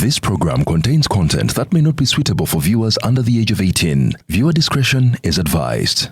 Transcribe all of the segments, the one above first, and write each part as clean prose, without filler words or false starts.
This program contains content that may not be suitable for viewers under the age of 18. Viewer discretion is advised.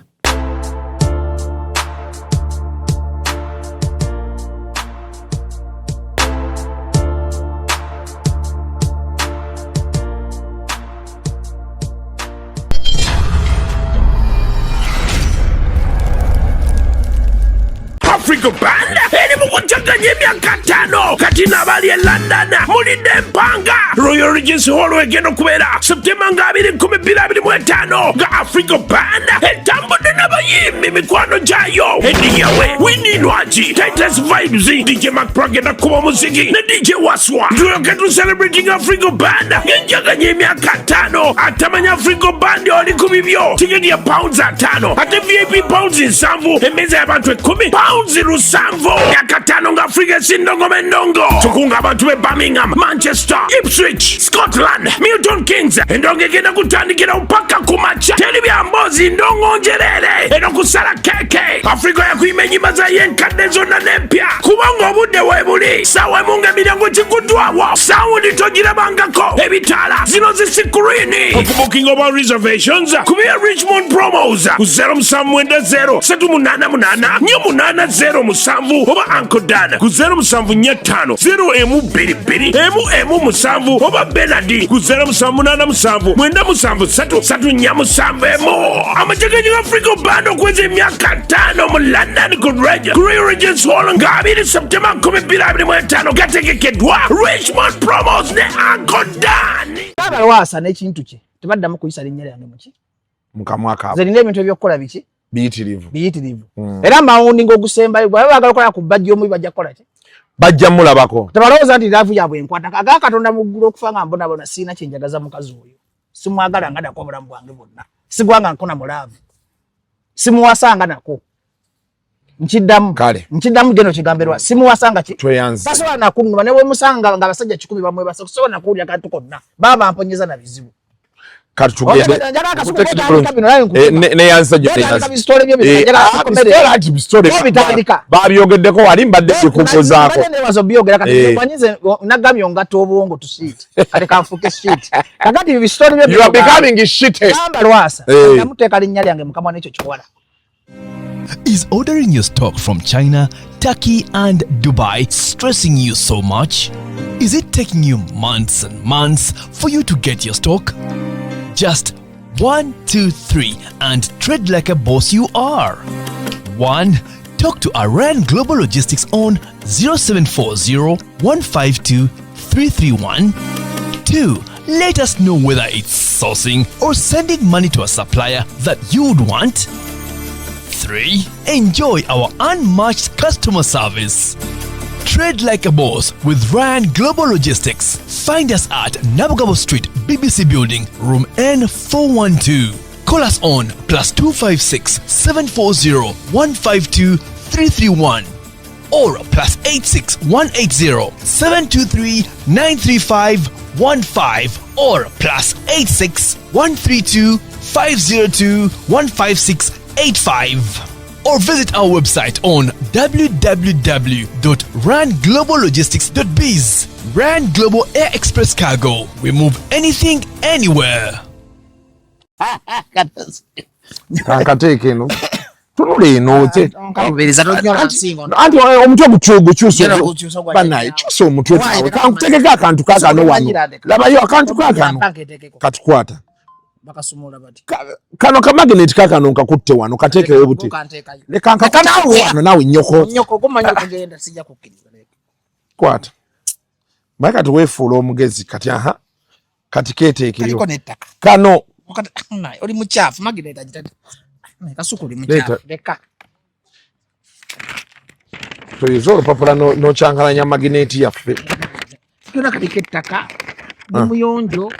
Africa Band eri mu kucaganya emyaka ttaano kati n'abali e London mulidde empanga. Royal Regency Hall egenda okubeera Septemba nga 2025 nga Africa Band etambudde n'abayimbi mikwano gyayo Eddie Yawe, Winnie Nwagi, Titus Vibes, DJ Mac Pro agenda kukuba omuziki ne DJ Waswa. Tulyoke tu celebrating Africa Band ng'enjaganya emyaka ttaano. Atamanya Africa Band oli ku bibyo. Tiketi ya pounds 50 ate VIP pounds 70, emmeeza y'abantu 10 pounds 700. Myaka ttaano nga Africa esindongoma endongo. Tukunga abantu b'e Birmingham, Manchester, Ipswich, Scotland, Milton Keynes. Endongo egenda kutandikirawo paka ku makya. Teri bya mboozi, ndongo njereere eno kusala keke. Africa yakuyima ennyimba zayo enkadde zonna n'empya, kubanga obudde weebuli. Ssaawa emu ng'emiryango giguddwawo, sawundi togirabangako, ebitaala zino zisikurini. Okubukinga oba reservations kubira Richmond Promos ku 0790 388 4807 oba Uncle Dan ku 0745 0 1 2 1 1 7 oba Benadi ku 0787 973 347 1. Amategeji ga Africa Band okweza emyaka 5 mu London ku Royal Regency Hall nga 2 Septemba 2025 gategekeddwa Richmond Promos ne Uncle Dan. Abalwasa n'ekintu kye tebaddamu kuyisa linnya lyange muki mukamwa kaabwe. Nze nina ebintu ebyokukola biki biyitirivu. Biyitirivu. Era mawundinga ogusembayo gwe baagala okukola ku bajja omubi bajja kukola ki? Bajja mulabako. Tebalowooza nti love yaabwe enkwata. Aga Katonda mu ggulu okufa nga mbonabona sirina kye njagaza mukazi oyo. Simwagala nga nako obulamu bwange bwonna. Sigwanga nkona mu love. Simuwasanga nako. Nkiddamu. Kale. Nkiddamu geno kigamberwa. Simuwasanga ki? Tweyanze. Tasobola nakunnuma ne bwe musanga nga abasajja 100 bamwebasa kusobola nakuwulira kantu konna. Baba mponyeza na bizibu. Kati tugende. Njagala akasuku kotandika bino naye nkutuka. Neyanza nnyo, Otandika neyanza. bisitole byo bino, njagala akasuku mmere. Bisitole ati bisitole. Bo bitandika. Babyogeddeko wali mbadde sikubuuzaako. Mbadde neebaza obyogera kati mmanyize, nagambye ongatta obwongo to shit. Kati kanfuuke shit. Kakati bisitole byo You are bino becoming shit. Gamba Lwasa, namuteeka linnya lyange mukamwa n'ekyo kiwala. Is ordering your stock from China, Turkey and Dubai stressing you so much? Is it taking you months and months for you to get your stock? Just 1, 2, 3 and trade like a boss you are. 1. Talk to Aran Global Logistics on 0740 152 331. 2. Let us know whether it's sourcing or sending money to a supplier that you would want. 3. Enjoy our unmatched customer service. Trade like a boss with Ryan Global Logistics. Find us at Nabugabo Street, BBC Building, Room N412. Call us on +256 740 152 331 or +86 180 723 935 15 or +86 132 502 156 85. Or visit our website on www.rangloballogistics.biz. Rand Global Air Express Cargo. We move anything, anywhere. Kankateeka eno. Tunula eno te. Nkaluubiriza, tonyola nsingo. Anti omutwe gukyusa. Njala gukyusa gwa Banaye, jjajja. kyusa omutwe Why? gwawe. Kankutegeko akantu kaakano wano. Labayo akantu kaakano. Kanketekeko. Katukwata. Bakasumula bati. Kano ka magnet kaakano nkakutte wano, kateekewo buti. Kanteekayo. Leka nkakutte wano naawe nnyoko. Nnyoko gumanyi okugenda sijja kukkiriza. Kwata. Maye kati weefuula omugezi kati aha. Kati keeteekeyo. Kaliko n'ettaka. Kano. Wakati, naye, oli mukyafu, magnet agitadde. Naye, kasuku oli mukyafu. Leeta. Leka. Toyuza olupapula n'okyankalanya magineti yaffe. Kyonna kaliko ettaka, ndi muyonjo.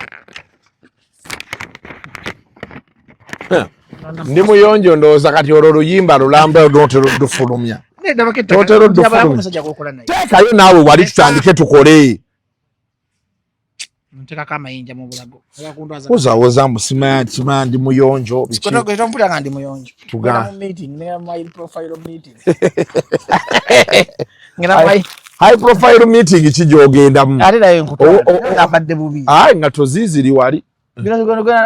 Ndi muyonjo ndowooza kati olwo oluyimba lulamba n'otera oddufulumya. Nedda bako ettaka. Totera oddufulumya. Njagala omusajja gw'okola naye. Teekayo naawe wali tutandike tukole. Nteekako amayinja mu bulago. Agakundwaza. Wozawoza mbu simanya ndi muyonjo, biki? Sikoto gwe tompulira nga ndi muyonjo. Tuga. Ngenda mu meeting, ngenda mu my profile meeting. Ngenda mu my High profile meeting ki gy'ogendamu? Ate naye nkutwala bubi. Ayi nga toziziri wali.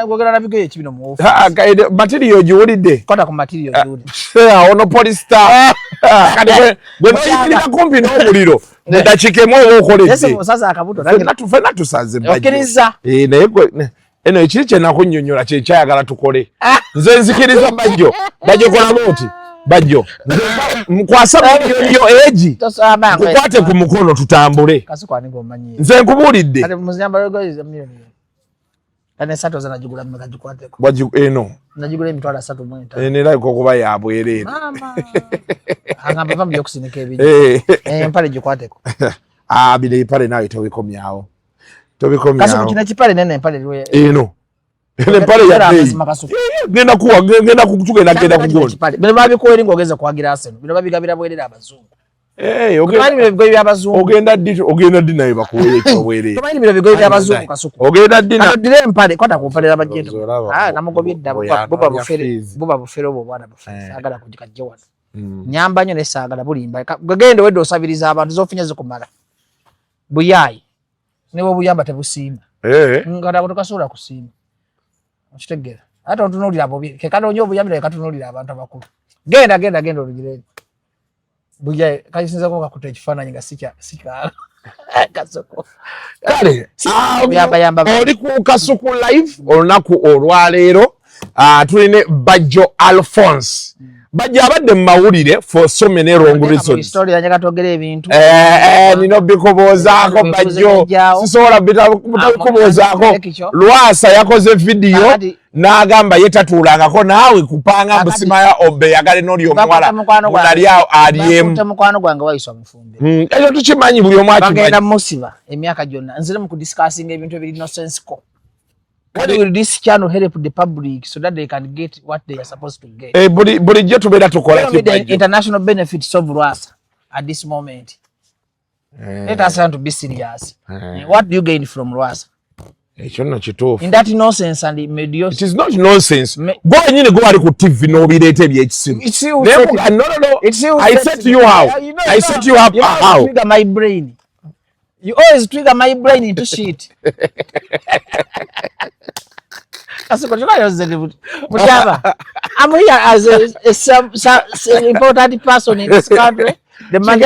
Gwogera na bigoye ki bino mu office? Material ogiwulidde? Kwata ku material ogiwulidde. Ono polista. Kati gwe noyimirira kumpi n'omuliro mu ddakiika emu oba okoledde. Osaze akabuto. Ffenna tusaze bajjo. Okkiriza. Naye gwe eno ekiri kye nakunnyonnyola kye nkyayagala tukole. Nze nzikiriza bajjo. Bajjo kola bw'oti. Bajjo. Nkwasa milioni yo egi. Nkukwate ku mukono tutambule. Nze nkubuulidde. Eno. Nagigula emitwalo asatu mu etaano. Eno erabika okuba ya bwereere. Maama. Angamba va mu by'okusinika ebinnya. Empale gikwateko. Ah, bino ebipale naawe tobikomyawo. Tobikomyawo. Kasuku kino ekipale nene empale eriwo. Eno. Eno empale ya bbeeyi. Ngenda kuwa ngenda kutugenda genda kugonda. Bino babikuwa eri ng'ogeza kuwagira Arsenal. Bino babigabira bwerere abazungu. Tomanyi bino bigoye by'abazungu. Ogenda ddi ogenda ddi naye bakuweeyo ekyobwereere. Tomanyi bino bigoye by'abazungu Kasuku. Ogenda ddi na. Oddire empale kwata ku mpale z'abajjento. Ah, namugobye dda buba bufere buba bufere obwo obwana bufere. Saagala kugikajja wano. Nyamba nnyo naye saagala bulimba. Gwe genda owedde osabiriza abantu z'ofunye zikumala. Buyaayi. Ne bw'obuyamba tebusiima. Nga nabo tokasobola kusiima. Okitegeera. Ate otunuulira bubi. Ke kanoonya obuyambi naye katunuulira abantu abakulu. Genda genda genda olugire. Buya kayisinza kuba kakuta ekifaananyi nga sikya sikya Kasuku. Kale yamba. Oli ku Kasuku live olunaku olwaleero tulina Bajjo Alphonse. Bajjo abadde mu mawulire for so many wrong reasons. Story yange katogera ebintu. Nina obikubuuzaako Bajjo. Sisobola butabikubuuzaako. Lwasa yakoze video n'agamba ye tatuulangako naawe kupanga mbusimaya obbe yagale n'oli omuwala munali awo alyemu. Mukwano gwange wayiswa mufumbe. Ekyo tukimanyi buli omu akimanyi. Bagenda musiba emyaka gyonna. Nzire mu kudiscussinga ebintu ebiri nonsensical. Will this channel help the public so that they can get what they are supposed to get? Bulijjo tubeera tukola ki Bajjo? International benefits of Lwasa at this moment. Let us learn to be serious. What do you gain from Lwasa? Ekyo nno kituufu. In that nonsense and mediocrity. It is not nonsense. Gwe wennyini gwe wali ku TV n'obireeta ebyekisiru. No. I set you how. I set you up how. Trigger my brain. You always trigger my brain into shit. I'm here as a important person in this country. The man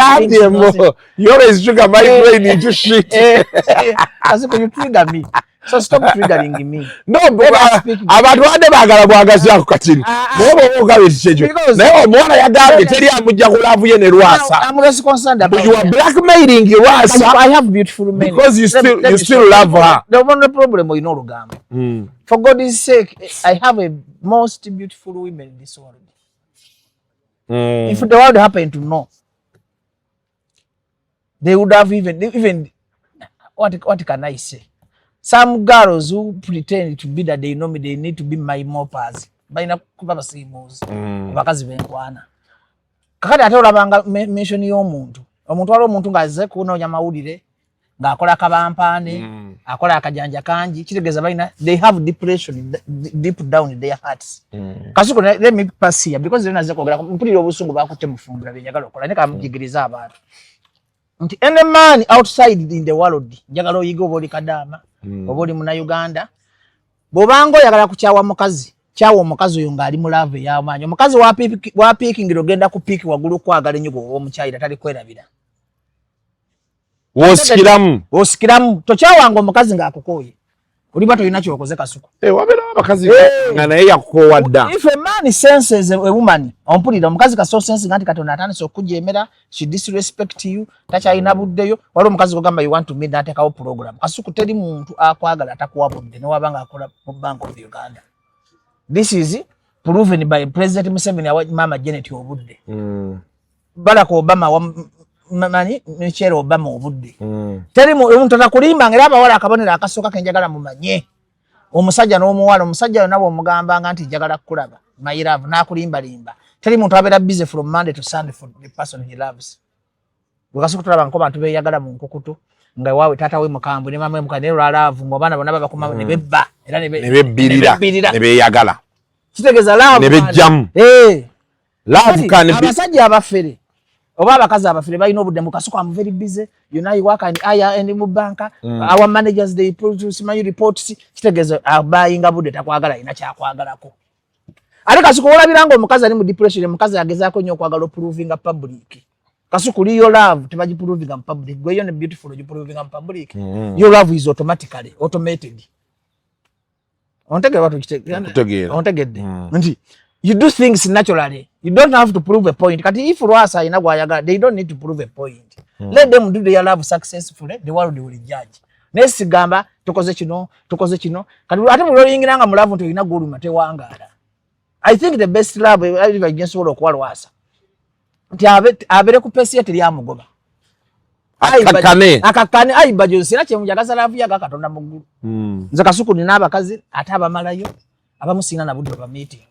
you always trigger my brain into shit. You trigger me. So stop triggering me. No, abantu badde baagala bwagazi ako katini. Naye bw'oba ogambye ekyo. Naye omuwala yagambye teri amujja ku laavu ye ne Lwasa. I'm less concerned about you are blackmailing Lwasa. I have beautiful men. Because you still love her. The only problem olina olugambo. For God's sake, I have a most beautiful women in this world. If the world happened to know, they would have even what can I say? Some girls who pretend to be that they know me, they need to be my moppers. Balina kuba basiimuuzi abakazi benkwana. Kakati ate olabanga mission y'omuntu. Omuntu waliwo omuntu ng'azze kunoonya mawulire, ng'akola kabampaane, akola akajanja kangi, kitegeeza balina they have depression deep down in their hearts. Kasuku, let me pass here because then azze kwogera mpulira obusungu bakutte mufumbira bye njagala okukola naye kamujigirize abantu. Nti any man outside in the world, njagala oyige oba oli kadaama, oba oli munnayuganda, bw'obanga oyagala kukyawa mukazi, kyawa omukazi oyo ng'ali mu love ey'amaanyi. Omukazi wa piikingira ogenda ku piiki waggulu kwagala ennyo gw'oba omukyayira tali kwerabira. W'osikiramu. W'osikiramu. Tokyawanga omukazi ng'akukooye. Oliba tolina ky'okoze Kasuku. Wabeerawo abakazi nga naye yakukoowa dda. If a man senses a woman, ompulira omukazi kasita osensinga nti Katonda atandise okukujeemera, she disrespect you, takyalina buddeyo, waliwo omukazi gw'ogamba you want to meet n'ateekawo program. Kasuku teri muntu akwagala atakuwa budde newaba ng'akola mu Bank of Uganda. This is proven by President Museveni awa Mama Janet obudde. Barack Obama awa manyi Michelle Obama obudde. Teri omuntu atakulimba ng'era abawala akabonero akasooka ke njagala mumanye. Omusajja n'omuwala, omusajja yonna bw'omugambanga nti njagala kukulaba, my love, n'akulimbalimba. Teri muntu abeera busy from Monday to Sunday for the person he loves. Bwe Kasuku tulaba nko bantu beeyagala mu nkukutu, nga waawe taata we mukambwe ne maama we mukambwe, naye olwa love ng'abaana bonna babakuma ne bebba era ne bebbirira, ne beeyagala. Kitegeeza love Ne bejjamu. Love can be abasajja abafere. Oba abakazi abafere balina obudde mu Kasuku, am very busy, you know, I work and I and mu banka, our managers, they produce my reports. Kitegeeza abayinga budde, takwagala, alina kyakwagalako. Ate Kasuku, olabira nga omukazi ali mu depression, omukazi agezaako nnyo okwagala oprovinga public. Kasuku, your love tebagiprovinga mu public. Gwe yo ne beautiful ogiprovinga mu public. Your love is automatically automated. Ontegera? Nkutegeera. Ontegedde nti you do things naturally, you don't have to prove a point. Kati if Lwasa alina gwayagala, they don't need to prove a point. Let them do their love successfully, the world will judge. Naye sigamba tukoze kino, tukoze kino. Kati ate buli oyingira nga mu love nti olina gwoluma, tewangaala. I think the best love gyensobola okuwa Lwasa nti abeere ku pace ye, teryamugoba. Akakkane. Akakkane. Ayi Bajo, sina kyemujagaza love yaga Katonda mu ggulu. Nze Kasuku nina abakazi ate abamalayo, abamu sina na budde bamiitinga.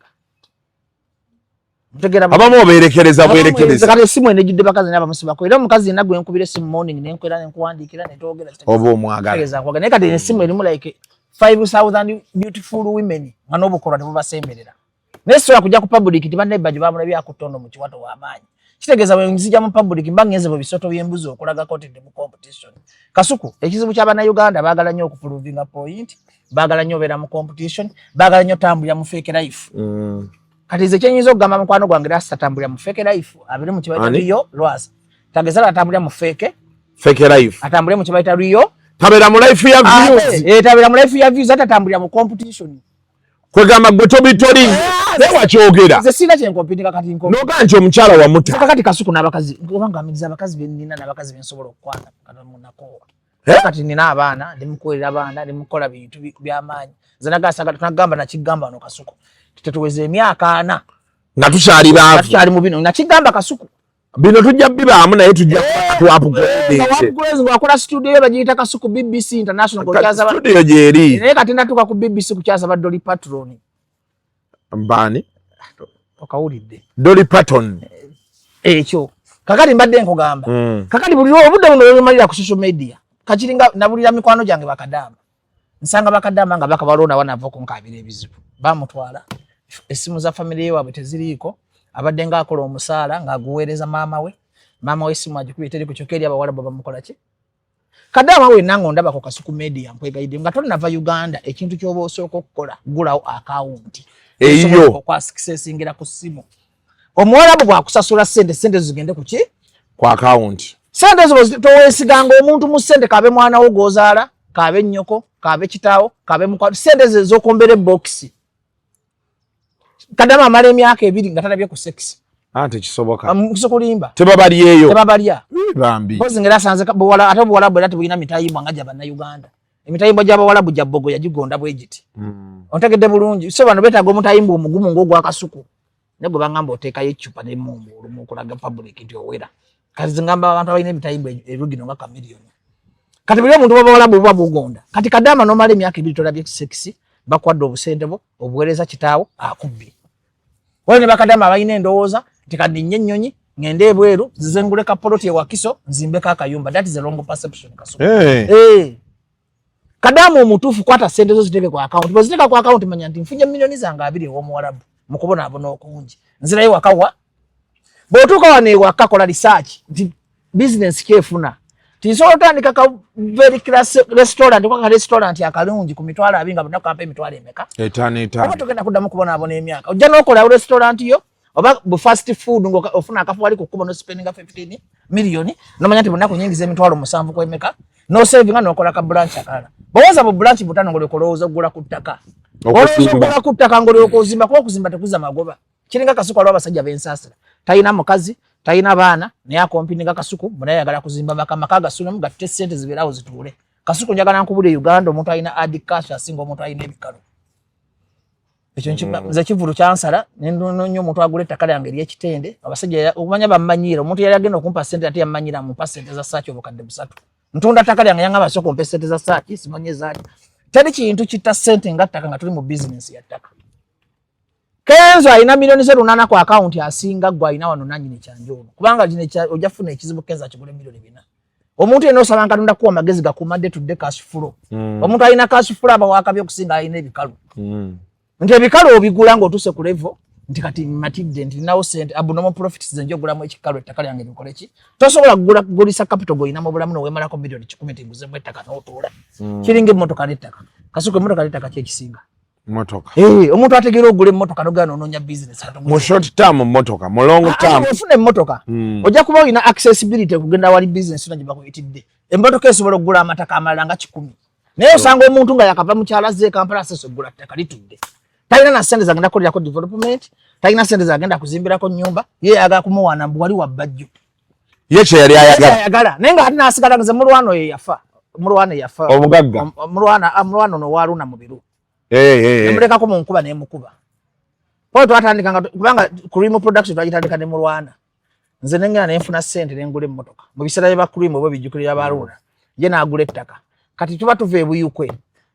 Ntegeera? Abamu obeerekereza bwerekereza. Kati esimu enejjudde bakazi, naye abamusibako. Era omukazi yenna gwe nkubira esimu morning, nenkwera, nenkuwandiikira, netwogera, oba omwagala. Kitegeeza nkwagala. Naye kati esimu erimu like 5000 beautiful women nga n'obukolwa tebubasemberera, naye sobola kujja ku public nti banne Bajjo bamulabye akutondo mu kiwato w'amaanyi. Kitegeeza bwe nzija mu public mba ngenze mu bisoto by'embuzi okulagako nti ndi mu competition. Kasuku, ekizibu ky'Abannayuganda, baagala nnyo okuprovinga point, baagala nnyo obeera mu competition, baagala nnyo tambulira mu fake life. Kati nze kyenyinza okugamba mukwano gwange, Lwasa, tatambulira mu fake life, abeere mu kibaita Ani? Real. Lwasa tagezala atambulira mu fake Fake life. Atambulire mu kibaita real. Tabeera mu life ya views. Eh, tabeera mu life ya views, ate atambulira mu competition. Kwegamba gwe tobitoli naye wakyogera. Nze sirina kyencompetinga kati nko Nogaa nti omukyala wamuta. Kakati Kasuku, n'abakazi, oba ngambiriza abakazi benina n'abakazi bensobola okukwana kati munakoowa. Eh? Kati nina abaana, ndi mukuwerera abaana, ndi mukukola bintu byamaanyi. Nze nagasaga tunagamba, nakigamba wano Kasuku, tetuweza emyaka 40 nga tukyali nga baavu. Tukyali mu bino, nakigamba Kasuku. Bino tujja bibaamu, naye tujja tuupgrade. Ngawakola studio yo bagiyita Kasuku BBC International ng'okyaza Studio gyeri. Naye kati natuuka ku BBC kukyaza ba Dolly Parton. Mbaani? Okawulidde? Dolly Parton. Ekyo kakati mbadde nkugamba. Kakati buli obudde buno bwebumalira ku social media, kakiringa nabulira mikwano gyange bakadaama, nsanga bakadaama nga bakabalonda wanava okunkabira ebizibu, bamutwala essimu za famire waabwe teziriiko, abadde ngaakola omusaala ng'aguweereza maama we, maama we essimu agikubye teri ku kyokka. Eri abawala bwe bamukola ki? Kadaama wenna nga ondaba ku Kasuku Media, nkwegayidde, nga tonnava Uganda, ekintu ky'oba osooka okukola, gulawo akawunti Eyiyo. Okwakisesingira ku ssimu. Omuwalabu bw'akusasula ssente, ssente zigende ku ki? Ku akawunti. Sente ezo toweesiganga omuntu mu ssente, kabe mwana wo gw'ozaala, kabe nnyoko, kabe kitaawo, kabe mukwano. Sente ezo ez'okumbera ebokisi. Kadama amala emyaka 2 nga talabye ku sex. Ah, tekisoboka. Sikulimba. Tebabalyeyo. Tebabalya. Bambi. Mpozi ngera asanze buwala, ate obuwala bwe era tebulina mitayimbwa nga gy'Abannayuganda. Emitayimbwa gy'Abawalabu gya bbogo, yagigonda bwe giti. Ontegedde bulungi? So bano beetaaga omutayimbwa omugumu ng'ogwa Kasuku, naye gwe bangamba oteekayo eccupa n'emmumbu olumu okulaga public nti owera. Kati nze ngamba abantu abalina emitayimbwa erugino nga Chameleone. Kati buli omuntu bw'Abawalabu buba bugonda. Kati kadama n'omala emyaka 2 tolabye sex, bakwadde obusente bwo, obuweereza kitaawo akubbye. Waliwo ne bakadama abalina endowooza nti kati nnye ennyonyi ngende ebweru, nzize ngule ka poloti e Wakiso, nzimbeko akayumba. That is a wrong perception, Kasuku. Eh. Eh. Kadamu omutuufu, kwata sente zo ziteeke ku akawunti. Bweziteeka ku akawunti, manya nti nfunye miliyoni zange 20 ew'omuwalabu mu kubonaabona okungi, nzirayo waka. Wa bw'otuuka wano ewaka, kola research nti bizinesi kyefuna, nti nsobola otandika ka very class restaurant oba ka restaurant akalungi ku 20,000, nga bonna kampa emitwalo emeka? 5 Oba 5. Togenda kuddamu kubonaabona emyaka. Ojja n'okola restaurant yo oba bu fast food nga ofuna akafo wali ku kkubo, nospendinga 15 miliyoni, nomanya nti bunaku nyingiza 7,000 kwemeka, nosavinga, nokola ka branch akalala. Bwowooza bu branch butano, ng'olyoka olowooza okugula ku ttaka. Olowooza Okuzimba. okugula ku ttaka, ng'olyoka ozimba, kuba okuzimba tekuza magoba. Kiringa Kasuku, aliwo abasajja b'ensaasira, talina mukazi, talina baana, naye acompetinga Kasuku, naye ayagala kuzimba maka, maka agasulemu gatte sente zibeerawo zituule. Kasuku, njagala nkubulire, Uganda omuntu alina hard cash asinga omuntu alina ebikalo. Ekyo nze kivulu kyansala nenoonya omuntu agula ettaka lyange eryekitende. Abasajja okumanya bammanyiira, omuntu yali agenda okumpa sente, ate yammanyiira, mumpa sente za search 300,000, ntunda ttaka lyange. Yangamba sooka ompe sente za search, simanyi ezaaki. Teri kintu kitta sente nga ttaka nga tuli mu bizinesi ya ttaka. Kenzo alina miliyoni ze 800 ku akawunti, asinga gwe alina wano nanyini kyanjolo, kubanga kino ojja kufuna ekizibu. Kenzo akigula miliyoni 400. Omuntu yenna osaba Katonda kuwa magezi gakumadde tudde cash flow. Omuntu alina cash flow aba wakabi okusinga alina ebikalu. Nti ebikalu obigula ng'otuuse ku level Nti kati matidde nti ninawo sente abnormal profits ze njogulamu ekikalu ettaka lyange likole ki? Tosobola kugula kugulisa capital gw'olina mu bulamu noweemalako 100,000,000 nti nguzemu ettaka n'otuula. Kiringa emmotoka n'ettaka. Kasuku, emmotoka n'ettaka ki ekisinga? Motoka. Eh, omuntu ategeera ogula emmotoka nogenda n'onoonya business. Mu short term motoka, mu long term ofuna emmotoka ojja kuba olina accessibility okugenda wali business yonna gye bakuyitidde. Emmotoka esobola okugula amataka amalala nga 100, naye osanga omuntu nga yakava mu kyalo azze e Kampala, asese okugula ttaka litudde, talina na sente zagenda kukolerako development, talina sente zagenda kuzimbirako nyumba. Ye yagala kumuwaana mbu wali wabbajjo. Ye kye yali ayagala. Ayagala, naye nga ate nasigala nze mulwana oyo yafa, mulwana yafa. Omugagga. Mulwana ono waluna mu biru. Eh. Nemulekako mu nkuba nemukuba pole. Twatandika nga kubanga Cream Production twagitandika ne mulwana. Nze nengenda nenfuna sente nengula emmotoka mu biseera bye ba Cream oba bijjukirira baluna, ye n'agula ettaka. Kati tuba tuva ebuyukwe,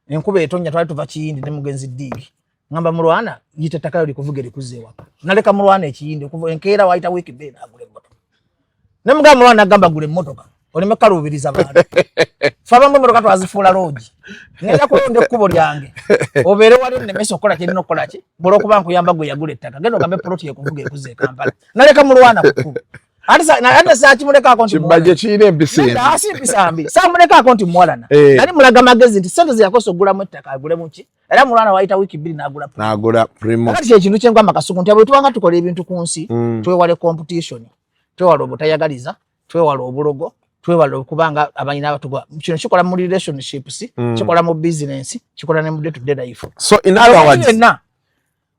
enkuba etonnya, twali tuva Kiyindi ne mugenzi Diigi. Ngamba mulwana, yita ettaka yo likuvuga erikuzza ewaka. Naleka mulwana ekiyindi okuva enkeera, wayita wiiki 2 n'agula emmotoka. Ne mugamba mulwana, nagamba gula emmotoka oleme kaluubiriza bantu. Fe abamu emmotoka twazifuula loogi. Ngenda kulonda ekkubo lyange obeere wali onnemesa okukola kyerina okukola ki bula okuba nkuyamba. Gwe yagula ettaka, genda ogambe poloti ekuvuga ekuzza e Kampala. Naleka mulwana ku kkubo. Ate saakimulekaako nti Kibajje kirina empisa embi. Nedda, si mpisa mbi. Saamulekaako nti muwalana. Nali mulaga magezi nti sente ze yakosa okugulamu ettaka agulemu ki. Era mulwana wayita wiiki 2 n'agula Primo. N'agula Primo. Kati kyekintu kyengamba Kasuku nti bwe tubanga tukola ebintu ku nsi, twewale competition, twewale obutayagaliza, twewale obulogo, twewale okuba nga abalina abatugwa. Kino kikola mu relationships, kikola mu business, kikola ne mu day to day life. So in other words, yenna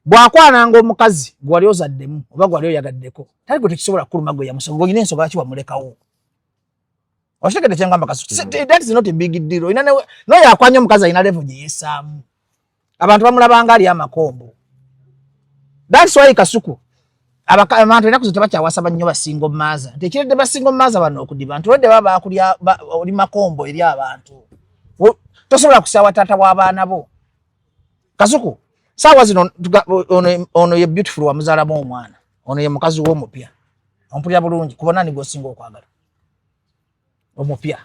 bw'akwananga omukazi gwali ozaddemu oba gwali oyagaddeko, tali gwe tekisobola kukuluma. Gwe yamusonga, olina ensonga lwaki wamulekawo. Okitegedde kyengamba Kasu? That is not a big deal. Olina n'oyo akwanya omukazi alina level gye yeesaamu. Abantu bamulabanga ali amakombo. That's why Kasuku, abantu enaku zino tebakyawasa bannyo basinga omumaaza, nti ekiredde basinga omumaaza bano okudiba nti olwedde baba bakulya oli makombo eri abantu. Tosobola kusaawa taata w'abaana bo. Kasuku, saawa zino ono ye Beautiful wamuzaalamu omwana, ono ye mukazi w'omupya. Ompulira bulungi? Kubona ni gwosinga okwagala omupya,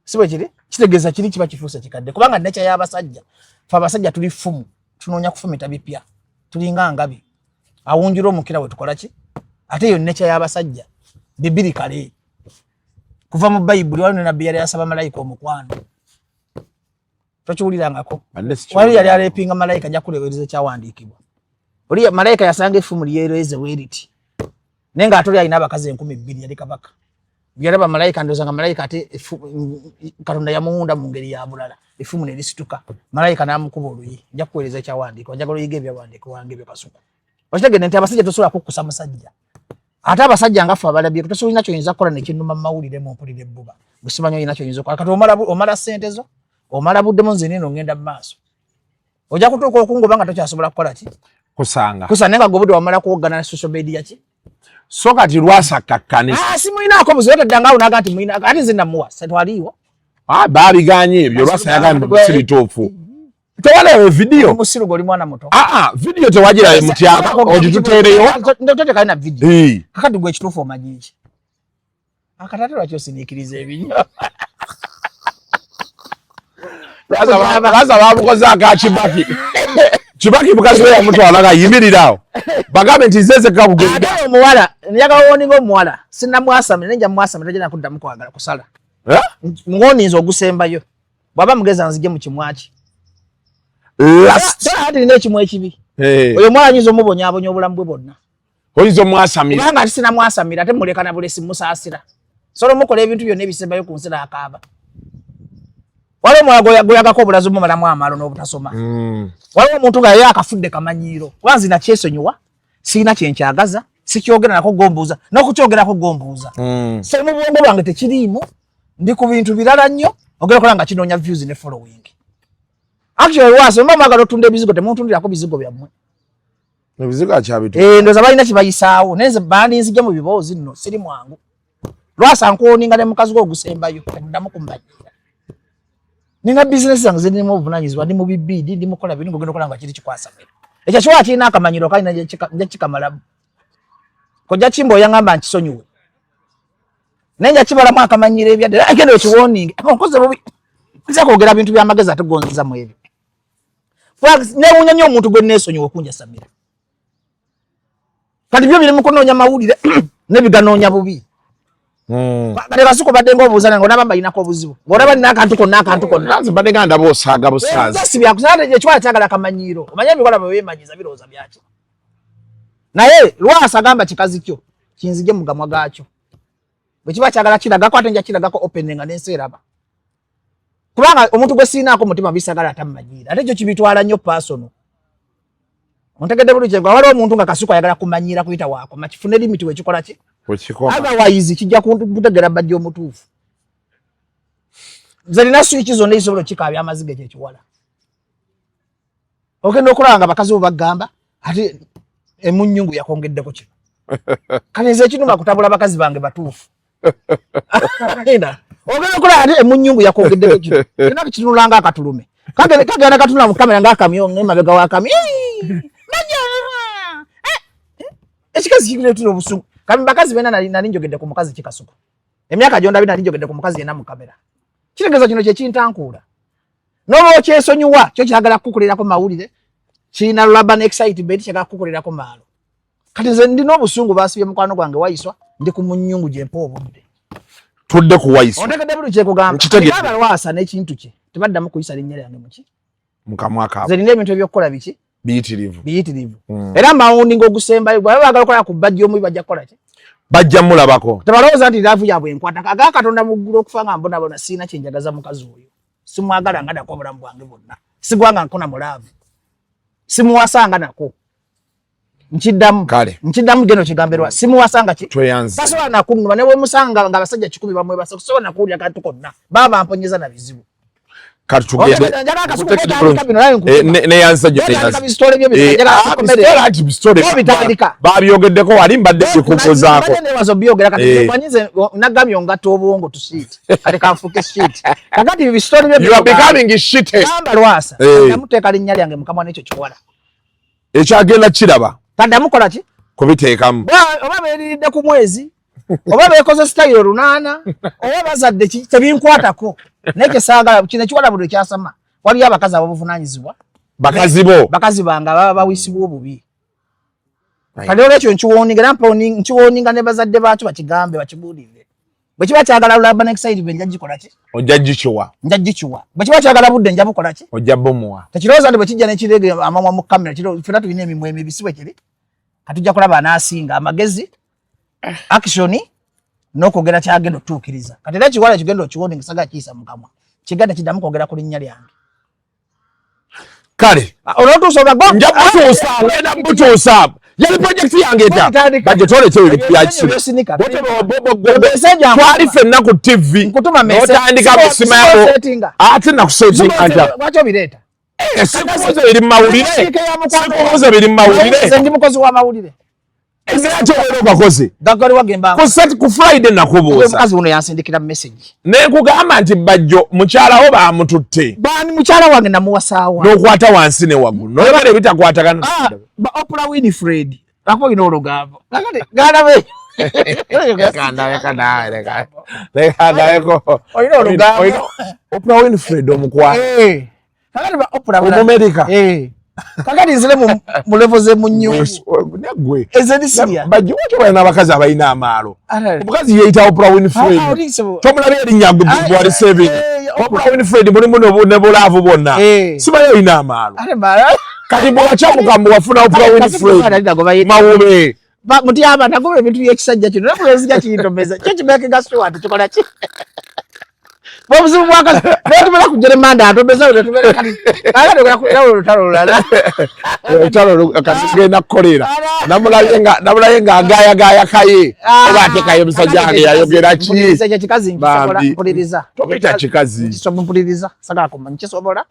si bwe kiri? Kitegeeza kiri kiba kifuuse kikadde, kubanga nekya y'abasajja, fe abasajja tuli ffumu, tunoonya kufumita bipya, tulinga ngabi awunjula omukira we tukola ki. Ate eyo nekya y'abasajja bibiri kale kuva mu Bayibuli. Waliwo ne nabbi yali asaba malayika omukwano, tokiwulirangako? Wali yali alepinga malayika, ajja kulewereza ekyawandiikibwa. Oli malayika yasanga effumu lyereze bweriti, naye ng'ate oli alina abakazi 2000, yali kabaka. Yalaba malayika, ndowooza nga malayika ate Katonda yamuwunda mu ngeri ya bulala, effumu ne lisituka, malayika n'amukuba oluyi. Nja kukuweereza ekyawandiikibwa, njagala oyiga ebyawandiikibwa wange ebyo Kasuku. Okitegedde nti abasajja tosobola kukkusa musajja? Ate abasajja nga ffe abalabye tosobola kyoyinza kukola nekinuma mu mawulire mu mpulira ebbuba gusimanyi olina kyoyinza okukola. Kati omala sente zo, omala buddemu. Nze nino ngenda mu maaso, ojja kutuuka okungoba nga tokyasobola kukola ki? Kusanga. Kusa, naye nga gwe obudde wamala kuwoggana na social media ki. So kati lwasakkakkane. Ah, si mulinaako buzibu. Taddanga awo naga nti mulina, ate nze namuwa setwaliiwo. Ah, baabiganye ebyo. Lwasa yagambye si bituufu, tewalayo vidiyo. Musiru gwe, oli mwana muto. Ah, ah, vidiyo tewagirayo mutyaba ogituteereyo. Toteekayo na vidiyo. Kakati gwe ekituufu omanyi ki? Akatate lwaki osiniikiriza ebinyo? Lwasa bamukoze aka Kibaki. Kibaki mukazi we yamutwala nga yimirira awo bagambe nti nze nzekka kugenda. Ate omuwala njagala woninga omuwala, sinamwasamira naye nja mwasamira, tajja nakuddamu kwagala kusala. Eh? Ng'oninza ogusembayo, bw'aba mugezi anzije mu kimwaki. Last. Ate nina ekimu ekibi. Oyo omuwala ayinza omubonyaabonya obulamu bwe bwonna. Oyinza omwasamira. Kubanga ate sinamwasamira, ate muleka na bulesi, musaasira sola omukola ebintu byonna ebisembayo ku nsi n'akaaba. Waliwo omuwala gweyagako obulazi omumalamu amalo n'obutasoma. Waliwo omuntu nga ye akafudde kamanyiiro, kuba nze nakyesonyiwa, sirina kyenkyagaza, sikyogera nako, gombuuza n'okukyogerako gombuuza. So mu bwongo bwange tekiriimu, ndi ku bintu birala nnyo. Ogenda kola nga kinoonya views ne following. Actually waso mba mwagala otunda ebizigo, temuntundirako bizigo byammwe. Ebizigo akyabitu. Eh, ndowooza balina kibayisaawo, naye nze bandinzijja mu biboozi nno siri mwangu. Lwasa nkuwoninga ne mukazi we ogusembayo, temuddamu kumbanyiira. Nina bizinesi zange zirimu obuvunanyizibwa, ndi mu bibiidi, ndi mukola bintu, ng'ogenda okola nga kiri kikwasamira. Ekyo kiwala kirina akamanyiro kalina, nja kikamalamu. Kojja Kimbo yaŋŋamba nkisonyiwe, naye nja kibalamu akamanyiro ebyadde. Agenda okiwoninge, nkoze bubi, nze kwogera bintu by'amagezi ate gonziza mu ebyo. Newuunya nnyo omuntu gwe neesonyiwa okunjasamira. Kati byo biri mu kunoonya mawulire nebiganoonya bubi. Kati Kasuku badde ng'obuuza nange olaba mbalinako obuzibu, ng'olaba nina akantu konna akantu konna. Nze mbadde nga ndaba osaaga busaazi. Si byakusaaga, ekiwala kyagala kamanyiiro. Omanye ebiwala bwe beemanyiza birowooza byaki. Naye Lwasa agamba kikazi kyo kinzije mu gamwa gaakyo. Bwe kiba kyagala kiragako ate nja kiragako open nga n'ensi eraba. Kubanga omuntu gwe siinaako mutima bisagala atammanyiira ate ekyo kibitwala nnyo personal. Ontegedde bulungi kyengo waliwo omuntu nga Kasuku ayagala kumanyiira kuyita waakoma kifune limit wekikola ki otherwise kijja kutegera Bajjo omutuufu. Nze nina switch zonna ezisobola okikaabya amaziga ekyo ekiwala. Ogenda okulaba nga bakazi bo bagamba ate emunyungu yakwongeddeko kino. Kale nze ekinuma kutabula bakazi bange batuufu. Ina. Ogenda okulaba ate emunyungu yakwongeddeko kino. Kino kitunula nga akatulume. Kagenda katunula mu kamera ng'akamyo ng'emabega w'akamyo. Ekikazi kireetera obusungu. Kati bakazi bena nali njogedde ku mukazi kikasuku. Emyaka gyondabye nali njogedde ku mukazi yenna mu kamera. Kitegeeza kino kye kintankuula. N'oba okyesonyiwa kyo kyagala kukukolerako mawulire, kirina laban excitement kyagala kukukolerako maalo. Kati nze ndina obusungu baasibye mukwano gwange Waiswa, ndi ku munyungu gye mpa obudde. Tudde ku Waiswa. Ontegedde buli kyekugamba. Nkitegedde. Aba Lwasa n'ekintu kye tebaddamu kuyisa linnya lyange muki. Mu kamwa kaabwe. Nze nina ebintu eby'okukola biki? Biyitirivu. Biyitirivu. Era mawundi ng'ogusembayo gwe baagala okukola ku Bajjo omubi bajja kukola ki? Bajja mulabako. Tebalowooza nti laavu yaabwe enkwata. Aga Katonda mu ggulu okufa nga mbonabona sirina kye njagaza mukazi oyo. Simwagala nga nako obulamu bwange bwonna. Sigwanga nkona mu laavu. Simuwasanga nako. Nkiddamu. Nkiddamu geno kigamberwa. Simuwasanga ki? Tasobola nakunnuma ne bwe musanga nga abasajja 10 bamwebasa kusobola nakuwulira kantu konna. Baba mponyeza na bizibu. Kati tugende. Babyogeddeko wali mbadde sikubuuzaako. Nagambye ongatta obwongo to shit. Kati kanfuuke shit. Kakati ebisitole byo You are becoming shit. Gamba Lwasa. Namuteeka linnya lyange mu kamwa n'ekyo kiwala. Ekyagenda kiraba. Taddamu kola ki? Kubiteekamu. Oba beeriridde ku mwezi, oba beekoze sitayiro 8, oba bazadde ki, tebinkwatako. Naye kye saagala, kino ekiwala buli kyasama. Waliyo abakazi ab'obuvunaanyizibwa. Bakazi bo. Bakazi bange ababa bawisibwa obubi. Kati olwekyo nkiwooninga, era nkiwooninga ne bazadde baakyo bakigambe, bakibuulire. Bwe kiba kyagala laba next side nja gikola ki? Ojja gikiwa. Nja gikiwa. Bwe kiba kyagala budde nja bukola ki? Ojja bumuwa. Tekirowooza nti bwe kijja n'ekirege amamwa mu kamera, ffenna tulina emimwa emibi, si bwe kiri? Kati tujja kulaba anaasinga amagezi, action n'okwogera kyagenda otutuukiriza. Kati era ekiwala kigenda okiwooninga sagala kiyisa mu kamwa. Kigenda kiddamu kwogera ku linnya lyange. Kale. Olwotuusa oba go. Nja kutuusa, ngenda kutuusa. Yali project yange eta. Bajjo tolete ebintu bya kisiru. Twali ffenna ku TV. Nkutuma message. N'otandika kusima yako. Ate nakusetinga ntya. Lwaki obireeta? Sikubuuza biri mu mawulire. Sikubuuza biri mu mawulire. Nze ndi mukozi wa mawulire. Ate obeera ogakoze. Gagaliwa ge mba. Ku set ku Friday nakubuuza. Omukazi ono yansindikira message. Ne nkugamba nti Bajjo mukyala wo baamututte. Baani mukyala wange namuwasaawa. N'okwata wansi ne waggulu. N'oyogera ebitakwatagana. Ba Oprah Winfrey. Lwako olina olugambo. Kakati ganda be. Leka ndabeko. Olina olugambo. Oprah Winfrey omukwano. Kakati ba Oprah Omumerika. Kakati nzire mu level ze mu nyungu. Nagwe. Eze ni siria. Bajjo watyo balina abakazi abalina amaalo. Omukazi yeeyita Oprah Winfrey. Tomulabye erinnya bwali saving. Oprah Winfrey mulimu ne bulaavu bwonna. Simanyi olina amaalo. Kati bw'okyamuka mbu wafuna Oprah Winfrey. Mawube. Mutyaba nagoba ebintu by'ekisajja kino. Naye bw'enzija kintomeza. Kyo kimekinga sure nti kikola ki? Obuzibu bw'akazi. Naye tumala ku Jeremanda atomeza bwe tumala kati. Kakati ogenda ku era olutalo olulala. Olutalo kati tugenda kukolera. Namulabye nga agaayagaaya kaye. Oba ate kaye musajja wange yayogera ki? Mpuliriza ekyo kikazi nkisobola, mpuliriza. Tokiyita kikazi. Nkisobola, mpuliriza. Sagala kumanya nkisobola.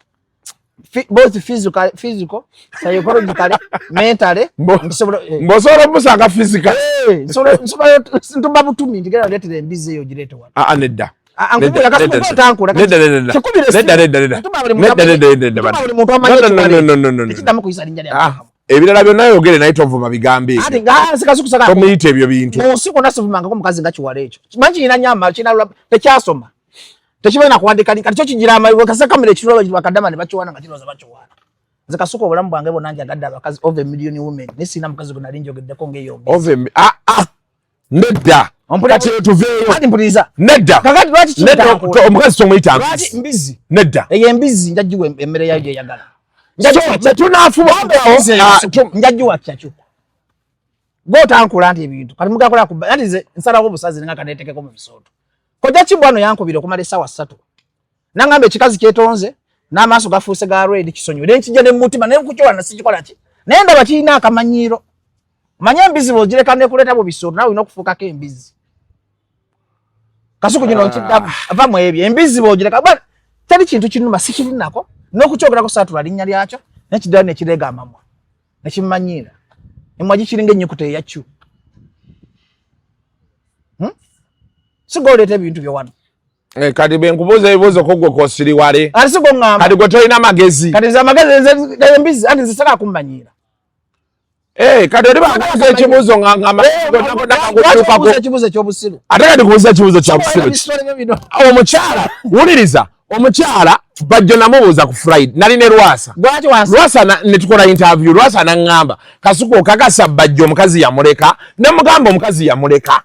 Both physical, psychologically, mentally, nkisobola, Mbosobola omusanga physical. Nsobola, ntuma butumi nti genda oleetere embizzi eyo ogireete wano. Nedda. Nkubula kasi kuba otankula. Nedda, nedda, nedda. Kikubire Nedda, nedda, nedda. Ntuma buli muntu Nedda, amanyi- nedda, nedda, nedda. ntuma buli muntu amanyi No, no, ekiwala no, no, ekyo. no, no, no. Tekiddamu kuyisa linnya lya Mukama. Ebirala byonna yogere naye tovuma bigambo ebyo. Ate nga sikazi kusaka. Tomuyita ebyo bintu. Mu nsi kwonna sivumangako mukazi nga kiwala ekyo. Kimanyi kirina nnyo amaalo, kirina lula, tekyasoma. Tekimanyi na kuwandiika linnya. Kati kyo kigira amaalo, kasita kamera ekirula bakadama ne bakiwaana nga kirowooza bakiwaana. Nze Kasuku obulamu bwange bwonna njagadde abakazi, over a million women, naye sirina mukazi gwe nali njogeddeko ng'eyo mbizi. Over ah ah, nedda. Kati tuveeyo. Kati mpuliriza. Nedda. Kakati lwaki kimutankula? Omukazi tomuyita mbizi. Mbizi? Nedda. Eyo embizi njagiwa emmere yayo gyeyagala. Tetunafuba. Njagiwa kyakyo. Gwe otankula nti ebintu. Kati mugakola ku anti nze nsalawo obusazi nga kaneetekeko mu bisooto. Kojja Kibwano yankubira okumala essaawa 3. Nangamba ekikazi kyetonze n'amaaso gafuuse ga red kisonyiwe. Naye nkijja ne mu mutima naye nkukyola na sikikola ki. Naye ndaba kirina akamanyiiro. Manye embizi bw'ogireka nekuleeta mu bisooto nawe olina okufuukako embizi. Kasuku kino nkiddamu ava mu ebyo embizi bw'ogireka ba teri kintu kinuma sikirinako n'okukyogerako saatula linnya lyakyo naye kiddayo ne kireega amamwa ne kimmanyiira. Emwa gikiringa ennyukuta eya Q. Siga oleeta ebintu byo wano. Eh, kati bwenkubuuza ebibuuzo ko gwe kosiriwale. Kati sigo ŋŋamba. Kati gwe tolina magezi. Kati nze amagezi nze embizi anti nze sagala kummanyiira. Eh, kati oli bakubuuza ekibuuzo nga ngamba eh, ekibuuzo eky'obusiru. Ate kati kubuuza ekibuuzo kya busiru. Omukyala wuliriza omukyala Bajjo namubuuza ku Friday nali ne Lwasa. Lwasa ne tukola interview Lwasa n'aŋŋamba Kasuku okakasa Bajjo omukazi yamuleka ne mugamba omukazi yamuleka.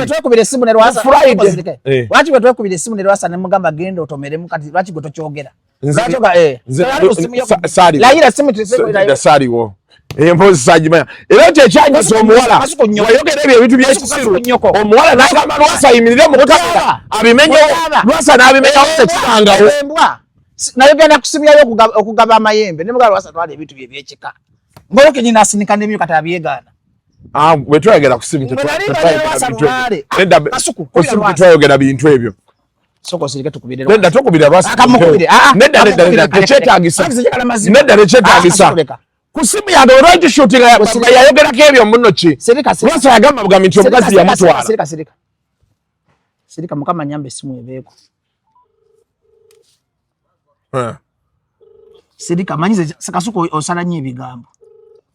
Twekubira esimu ne Lwasa lwaki bwe twekubira esimu ne Lwasa ne mugamba genda otomeremu kati lwaki gwe tokyogera? Saaliwo emboozi sagimanya era nti ekyanyisa omuwala wayogera ebyo ebintu byekisiru omuwala n'agamba Lwasa ayimirire mu kamera abimenyewo Lwasa n'abimenyawo tekibangawo nayogera kusimyayo okugaba amayembe ne mugamba Lwasa twala ebintu bye ebyekika ngolo kenyini asinika n'ebyo kati abyegaana. Ah, bwe twayogera ku simu tetwayogera bintu ebyo. Nedda tokubira Lwasa. Nedda nedda tekyetaagisa. Nedda tekyetaagisa. Ku simu yange olwa gishootinga yayogerako ebyo muno ki? Lwasa yagamba bugambi nti omukazi yamutwala. Sirika sirika. Sirika Mukama nyamba esimu ebeeko. Sirika manyize Kasuku osala nnyo ebigambo.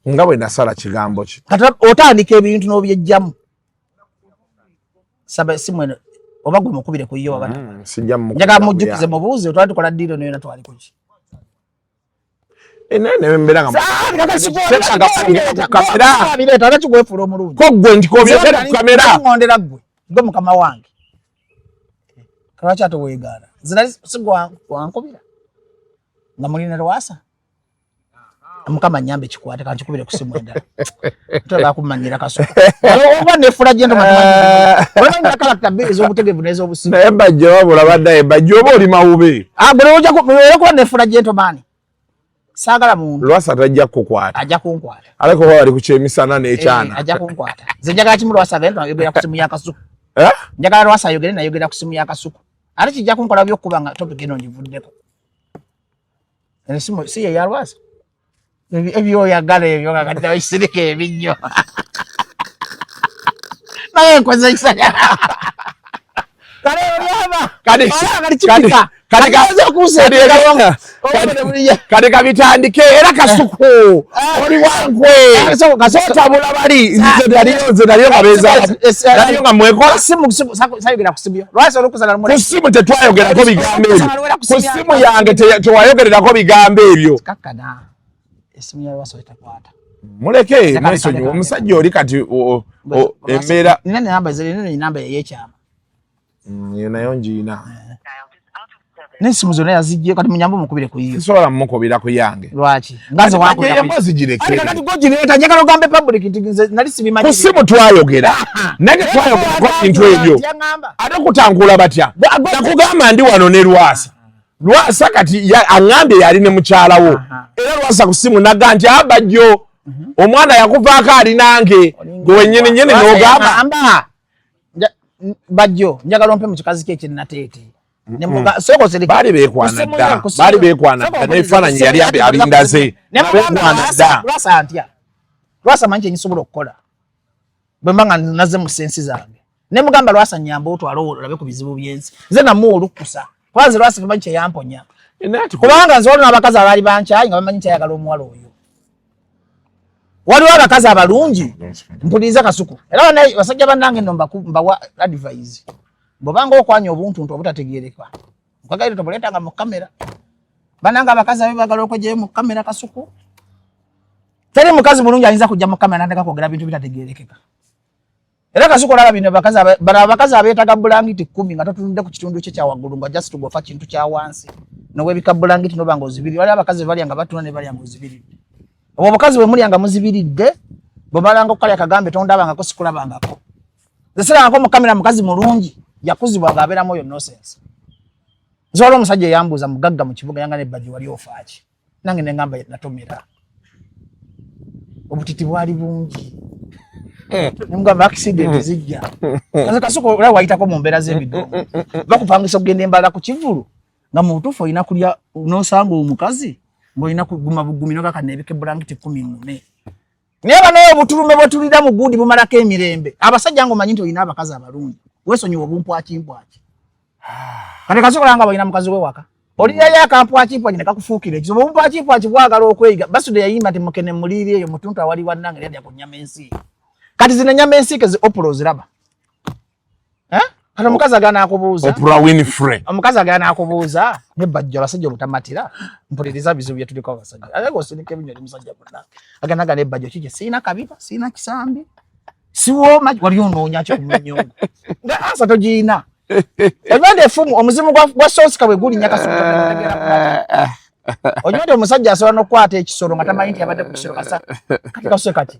Nga bwe nasala kigambo ki? Kati otandika ebintu n'obyejjamu. Saba esimu eno oba gwe mukubire ku yo oba sijja mukubira. Njagala mujjukize mubuuze twali tukola ddiiro nayo twali ku ki? Eh, naye ne mbeera nga bireeta ate kigwefuula omulungi. Ko ggwe nti kobyogera ku kamera. Ngondera ggwe gwe mukama wange. Lwaki ate weegaana? Nze nali si gwankubira nga muli ne Lwasa. Mukama nyambe kikwate kankikubire ku simu endala. Toyagala kummanyira Kasuku. Oba neefula gentleman. Olina character bbiri ez'obutegeevu n'ez'obusiru. Naye Bajjo wabula baddaye Bajjo oba oli mawube. Ah, bwe ojja kuba neefula gentleman. Saagala muntu. Lwasa tajja kukukwata. Ajja kunkwata. Aleka oba bali ku kyemisana n'ekyana. Eh, ajja kunkwata. Nze njagala kimu Lwasa agende nayogera ku simu ya Kasuku. Eh? Njagala Lwasa ayogere nayogera ku simu ya Kasuku. Ate kijja kunkola by'okuba nga topic eno ngivuddeko. Esimu si ye ya Lwasa. Ebyoyagala ebyo kakati abisirika ebinnyo. Naye nkoze ekisanya. Kale olyaba. Kale kipika. Kale kabitandike era Kasuku oli wankwe otabula bali nze naliyo kabeeza naliyo nga mwekola sayogera ku simu yo lwaki olukusala ku simu tetwayogerako bigambo ebyo ku simu yange tewayogererako bigambo ebyo kakkana esimu ya Lwasa etakwata muleke mwesonyiwe omusajja oli kati embeera nina namba nina namba eyekyama eyo nayo ngiina n'essimu zonna yazijje kati munyambe omukubire ku yiyo sisobola mukubira ku yange lwaki ngaze emboozi gireke kati gogireeta njagala ogambe public nti nze nali sibimanyi ku simu twayogera nange twayogerako bintu ebyo ate kutankula batya nakugamba ndi wano ne Lwasa Lwasa kati aŋŋambye yali ne mukyala wo era Lwasa ku simu naga nti abajjo omwana yakuvaako ali nange gwe wennyini nnyini n'ogamba Bajjo njagala ompe mu kikazi kye ekyennateete baali beekwana dda baali beekwana dda n'ebifaananyi yali abindaze beekwana dda Lwasa ntya Lwasa manyi kyenyisobola okukola bwe mba nga naze mu sensi zange ne mugamba Lwasa nyamba otwale olabe ku bizibu by'ensi nze namuwa olukusa kuba nze Lwasa temanyi kyeyamponya kubanga nze waliwo n'abakazi abaali bankyayi nga bamanyi nkyayagala omuwala oyo waliwo abakazi abalungi mpuliriza Kasuku era basajja bannange nno mbawa advice bw'obanga okwanya obuntuntu obutategeereka nkwagaire tobuleetanga mu kamera. Banange abakazi abe bagala okwejayo mu kamera Kasuku. Teri mukazi mulungi ayinza kujja mu kamera nateka kwogera bintu bitategeerekeka. Era Kasuku olaba bino abakazi bano abakazi abeetaga bulangiti 10 nga totunudde ku kitundu kye kya waggulu nga just gofa kintu kya wansi. Nowebika bulangiti noba nga ozibiri. Wali abakazi balya nga batuna ne balya nga ozibiridde. Obwo obukazi bwe mulya nga muzibiridde bwemalanga okukalya kagambe tondabangako sikulabangako. Nze sirabangako mu kamera mukazi mulungi yakuzibwa ng'abeeramu oyo nonsense. Nze waliwo omusajja eyambuuza mugagga mu kibuga yanga nebbaji wali ofaaki nange ne ngamba natomera obutiti bwali bungi nemugamba accident zijja nze Kasuku olaba wayitako mu mbeera z'ebidongo bakupangisa okugenda embala ku kivulu nga mu butuufu olina kulya n'osanga omukazi ng'olina kuguma bugumi nogaka neebika ebulangiti 10 ŋŋume. Naye bano obutulume bwe tulira mu gundi bumalako emirembe. Abasajja ng'omanyi nti olina abakazi abalungi weesonyiwa obumpwakimpwaki. Kati Kasuku nga balina mukazi we waka olinayo akampwakimpwaki ne kakufuukira ekizibu. Obumpwakimpwaki bwagala okweyiga. Basudde yayimba nti mukene muliiri eyo mutuntu awali wannange yadya ku nnyama ensiike. Kati zino ennyama ensiike zi Oprah oziraba. Eh? Kati omukazi agana akubuuza. Oprah Winfrey. Omukazi agana akubuuza ne bajjo abasajja obutamatira mpuliriza bizibu bye tuliko abasajja. Ate ng'osinika ebinywa eri musajja munna. Agana gana ebbajjo kiki sirina kabiba sirina kisambi siwooma wali onoonya ki ku munyongo nga ansa togirina. Okimanyi nti effumu omuzimu gwa sosika bwe gulinnya Kasuku totegeera. Okimanyi nti omusajja asobola n'okukwata ekisolo nga tamanyi nti yabadde ku kisolo kasa kati kasuse kati.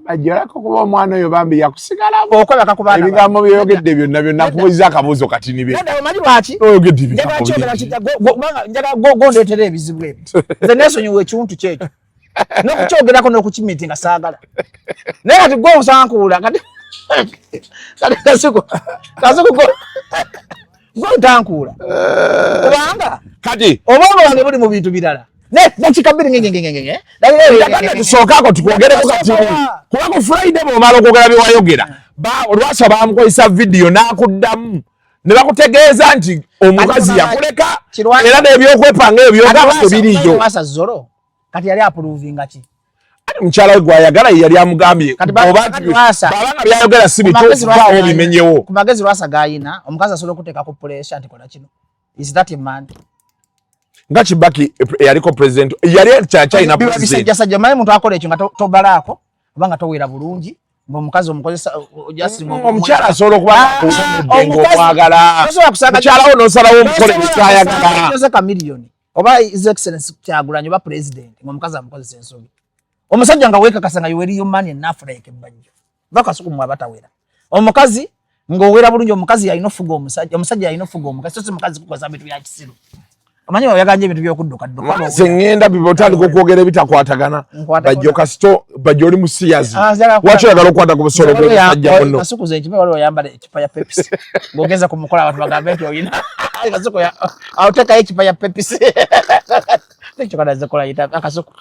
Bajjolako kuba omwana oyo bambi yakusigalamu okwebaka ku baana ebigambo byeyogedde byonna byonna kubuuza akabuuzo kati nibe omanyi lwaki oyogedde njagala gondeetera ebizibu ebyo nze neesonyiwa ekintu kyekyo n'okukyogerako n'okukimiti nga saagala naye kati gwe osankuula kati kati Kasuku Kasuku gwe otankuula kubanga kati obwongo bwange buli mu bintu birala dakika bbiri ngengengengenge tusookaako tukwogereko kati kuba ku Friday bw'omala okwogera bye wayogera Lwasa bamukozesa vidiyo n'akuddamu ne bakutegeeza nti omukazi yakuleka era n'ebyokwepanga ebyo byogamba tebiriiyo. Lwasa zolo kati yali apuruvinga ki? Mukyala we gwayagala ye yali amugambye oba baba nga byayogera si bituufu vaawo bimenyewo. Ku magezi Lwasa gayina omukazi asobola okuteeka ku pressure nti kola kino. Is that a man? Nga Kibaki yaliko president yali kya China president. Bisajjasajja omanyi omuntu akola ekyo nga tobalaako oba nga towera bulungi ng'omukazi omukozesa just omukyala asobola okuba ng'omwagala mukyala wo n'osalawo omukola ekyayagala. Jose Chameleone oba His Excellency Kyagulanyi oba president ng'omukazi amukozesa ensobi. Omusajja nga weekakasa nga you were your man enough like ebbajjo. Bakasuku mwe abatawera. Omukazi ng'owera bulungi omukazi yalina ofuga omusajja, omusajja yalina ofuga omukazi, so si mukazi kukozesa bintu bya kisiru. Omanyi oyagala ebintu by'okudduka dduka. Nze ŋŋenda otandika okwogera ebitakwatagana. Bajjo kasito bajjo oli musiyazi. Lwaki oyagala okukwata ku busolo bw'omusajja muno? Kasuku ze ekipa waliwo oyambala ekipa ya Pepsi. Ng'ogeza ku mukola abantu bagambe nti olina. Kasuku awo teekayo ekipa ya Pepsi. Kyokka naze kola yita akasuku.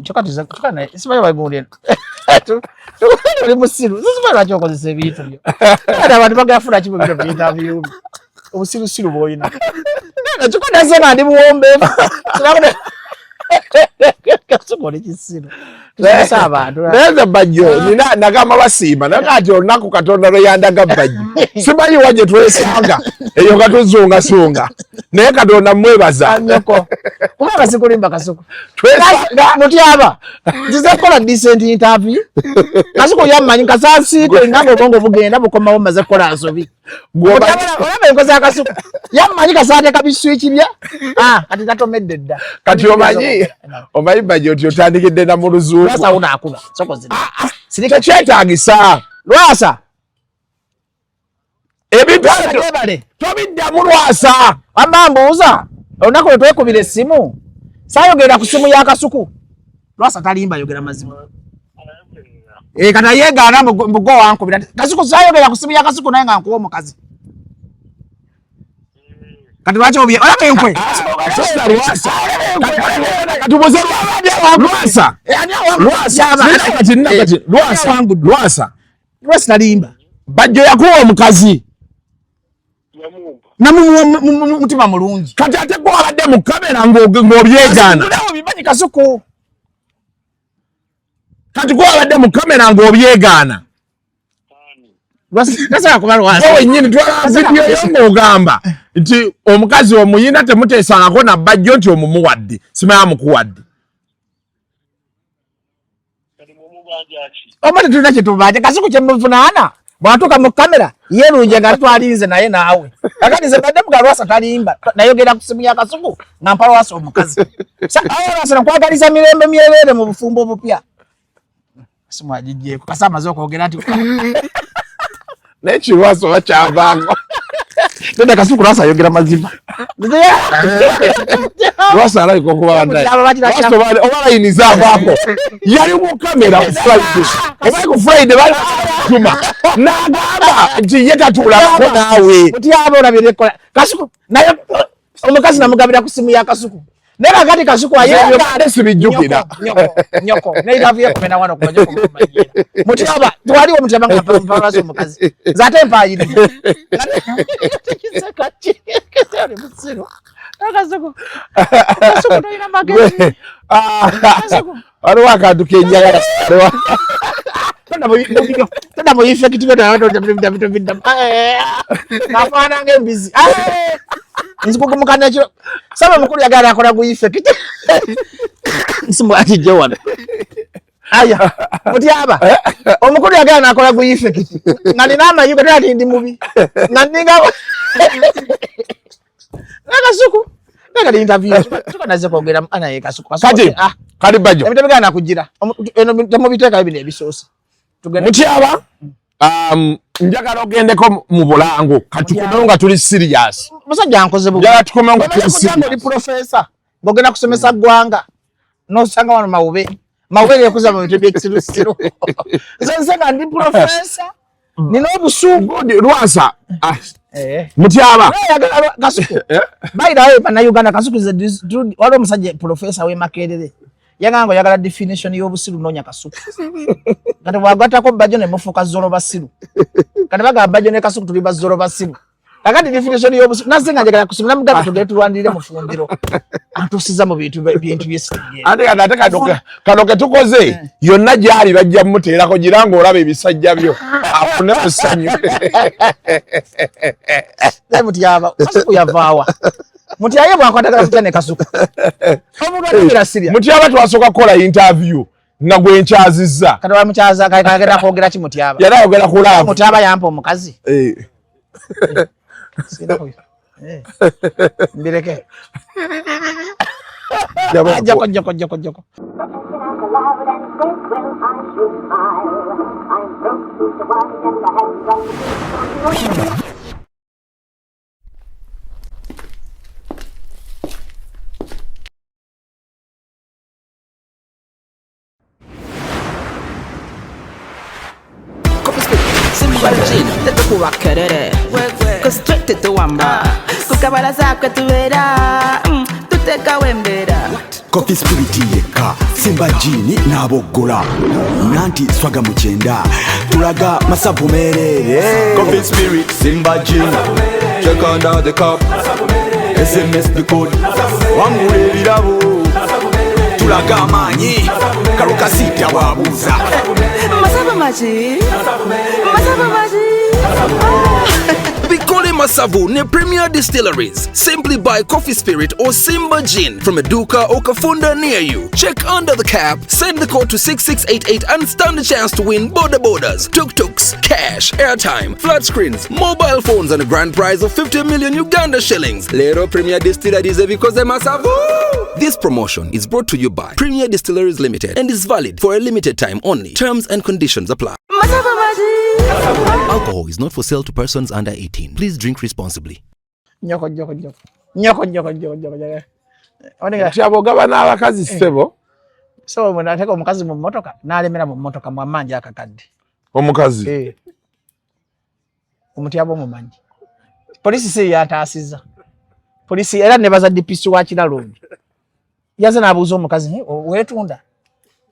Kyokka tuze kyokka naye simanyi bagundi eno. Oli musiru. Simanyi lwaki okozesa ebintu byo. Kati abantu bagala funa ki mu bino biyita byumi. Obusirusiru bw'olina. Kyokka naze nga ndi buwombeefu. Kasuku oli kisiru. Tusomesa abantu. Naye nze Bajjo nina nagamba basiima naye kati olunaku Katonda lwe yandaga Bajjo simanyi wa gye twesanga eyo nga tuzungasunga naye Katonda mwebaza. Anyoko. Kubanga sikulimba Kasuku. Twesanga mutyaba. Nzize kukola decent interview. Kasuku yammanyi kasaasiite nga obwongo bugenda bukomawo mmaze kukola nsobi. Olaba enkozi ya Kasuku. Yammanyi kasaateeka biswiki bye. Kati natomedde dda. Kati omanyi omanyi Bajjo nti otandikidde na mu luzungu. Lwasa wuno akuba. Sokoze. Tekyetaagisa. Lwasa. Ebintu tobiddamu Lwasa. Wamma mbuuza olunaku lwe twekubira essimu saayogera ku ssimu ya Kasuku. Lwasa talimba ayogera mazima. Kati ayeegaana mbugo wankubira Kasuku saayogera ku ssimu ya Kasuku naye nga nkuwa omukazi. Kati lwaki obye olaba enkwe? Lwasa. Katubuze Lwasa. Lwasa. Lwasa. Lwasa. Lwasa talimba. Bajjo yakuwa omukazi. Namumuwa mutima mulungi. Kati ate gwe wabadde mu kamera ng'obyegaana. Obimanyi Kasuku. Kati gwe wabadde mu kamera ng'obyegaana. Tasobola kuba Lwasa. Wenyini twala vidiyo yo ng'ogamba nti omukazi omuyina temuteesangako na Bajjo nti omumuwadde, simanya mukuwadde. Oba tetulina kyetubanja. Kasuku kyemuvunaana bwatuuka mu kamera yerunje nga twalinze naye naawe. Kakati nze mbadde muga Lwasa talimba, nayogera ku simu ya Kasuku nga mpa Lwasa omukazi. Lwasa nakwagaliza mirembe myereere mu bufumbo obupya. Simu agiggyeko kasa amaze okwogera nti naye kirwasa oba kyavaako. Neda Kasuku Lwasa ayogera mazima. Lwasa alabika okuba oba layini zaavaako. Yali mu kamera ku Friday, oba ku Friday bali tuma n'agamba nti ye tatuulako naawe. Mutyaba olabira ekola Kasuku naye omukazi namugabira ku simu ya Kasuku. Naye kakati Kasuku ayebyo sibijjukira. Nyoko naye kavuye kumena wano kumanya kumanyira. Mutyaba twaliwo Mutyaba nga mpalwaso omukazi. Zate mpayirira. Waliwo akantu kenjagala. Tena mu effect nafaana ng'embizi nzikugumuka nekiro saba mukulu yagala akola gu effect nsimu akijje wano aya Mutyaba omukulu yagala nakola gu effect nga nina amayigo tera ndi mubi nga ninga nakasuku nakali interview tukanaze kwogera naye Kasuku. Kati kali Bajjo ebintu bigana kugira eno temubiteekayo bino ebisoose. Mutyaba njagala ogendeko mu bulango katukomewo nga tuli serious. Musajja nkoze bubi. Njagala tukomewo nga tuli serious. Oli professor ng'ogenda kusomesa ggwanga n'osanga wano mawube mawube yekuza mu bintu by'ekisirusiru. Nze nga ndi professor nina obusungu. Lwasa Mutyaba Kasuku by the way bannayuganda Kasuku waliwo omusajja professor w'e Makerere yagamba oyagala definition y'obusiru noonya Kasuku. Kati bw'agattako Bajjo ne mufuuka zolo basiru. Kati bagamba Bajjo ne Kasuku tuli bazolo basiru. Kakati definition y'obusiru nazze nga njagala kusoma namugamba tugende tulwanirire mu fumbiro. Antuusiza mu bintu by'esitigeera. Ate ate kano ke tukoze yonna gy'ali bajja mmuteerako gira ng'olaba ebisajja byo afune ku ssanyu. Naye Mutyaba Kasuku yavaawa. Mutyaba ye bw'akwatagana kutya ne Kasuku. Omuntu ategera sirya. Mutyaba twasooka kukola interview nga gwe nkyazizza. Kati wamukyaza kagenda kwogera ki Mutyaba? Yali ayogera ku love. Mutyaba yampa omukazi. Mbireke. Joko joko joko joko. Coffee Spirit yekka Simba Gin n'aboggola nanti swaga mu kyenda tulaga masavu meerere. Coffee Spirit Simba Gin check under the cup SMS the code wangula ebirabo tulaga amaanyi kalukasita wabuuza Masavu maji Masavu maji. Bikole Masavu ne Premier Distilleries. Simply buy Coffee Spirit or Simba Gin from a duka or kafunda near you. Check under the cap, send the code to 6688 and stand a chance to win border borders, tuk-tuks, cash, airtime, flat screens, mobile phones and a grand prize of 50 million Uganda shillings. Lero Premier Distilleries because Masavu. This promotion is brought to you by Premier Distilleries Limited and is valid for a limited time only. Terms and conditions apply. Masavu maji. Alcohol is not for sale to persons under 18. Please drink responsibly. Nyoko nyoko nyoko. Nyoko nyoko nyoko nyoko. Mutyaba ogaba n'abakazi ssebo. So bwe nateeka omukazi mu mmotoka n'alemera mu mmotoka mwamanja akakadde. Omukazi? Omutyaba omumanyi. Poliisi si yantaasizza. Poliisi era nebaza DPC wa Kiralo. Yaze n'abuuza omukazi weetunda.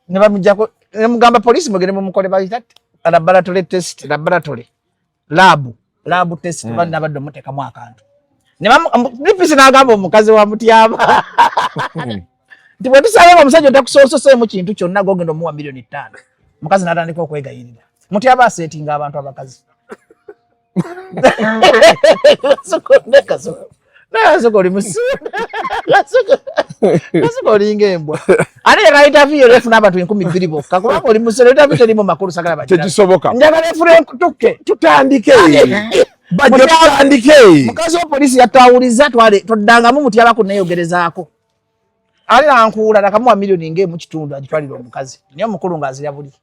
Ne bamuggyako ne mugamba poliisi mugende mumukole bayita laboratory test, laboratory lab test banna badde omuteekamu akantu. Ne DPC n'agamba omukazi wa Mutyaba nti bwe tusaba omusajja otakusoososeemu kintu kyonna gw'ogenda omuwa 5 million. Omukazi n'atandika okwegayirira. Mutyaba aseetinga abantu abakazi. Kasuku oli musiru. Kasuku olinga embwa. Ate leka interview yo efuna abantu 2000 bokka kubanga oli musiru, interview terimu makulu sagala bakira. Tekisoboka. Njagala efune tukke. Tutandike. Bajjo tutandike. Mukazi wa polisi yatawuliza twale toddangamu mutyaba kunneeyogerezaako. Ali ankuula nakamuwa milioni ng'emu kitundu agitwalira omukazi. Naye omukulu ng'azira buli.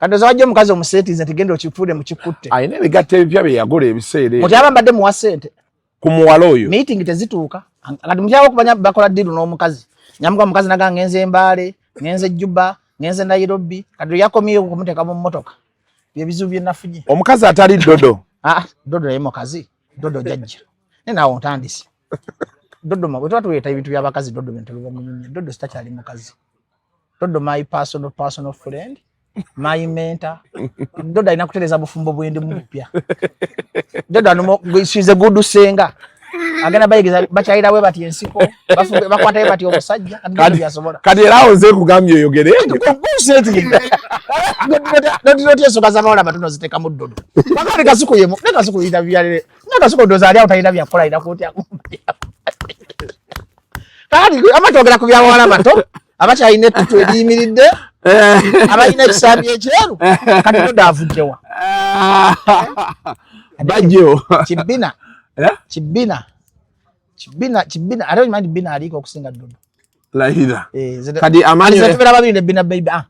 Kati wajja omukazi omuseetize nti genda okifuule mukikutte. Alina ebigatto ebipya bye yagula ebiseera ebyo. Mutyaba mbadde muwa ssente. Ku muwala oyo. Meeting tezituuka. Kati mutyaba okumanya bakola deal n'omukazi. Nyamuka omukazi naga ngenze Mbale, ngenze Juba, ngenze Nairobi. Kati yakomyewo okumuteeka mu mmotoka. Bye bizibu bye nafunye. Omukazi atali Dodo. Ah, Dodo naye mukazi. Dodo jajja. Naye naawe ontandise. Dodo bwe tuba tuleeta ebintu by'abakazi Dodo bintu bibamunyumya. Dodo sitakyali mukazi. Dodo my personal friend, my mentor. Dodo alina kutereeza bufumbo bwendi mupya. Dodo anomo she's a good singer. Agenda bayigiriza bakyalira bwe bati ensiko, bakwata bwe bati omusajja, kati byasobola. Kati era awo nze nkugambye oyogere. Noti ensonga z'abawala abato noziteekamu Dodo. Kakati Kasuku ye, ne Kasuku yita byalire. Ne Kasuku ndowooza ali awo talina byakukola alina kutya. Kakati ama twogera ku by'abawala abato abakyalina ettutu eriyimiridde, abalina ekisambi ekyeru, kati Dodo avuddewa? Bajjo. Kibina. Kibina. Kibina, Kibina, ate okimanyi Bina aliiko okusinga Dodo. Lahira. Kati amaanyi Nze tubeera babiri ne Bina baby. Ah.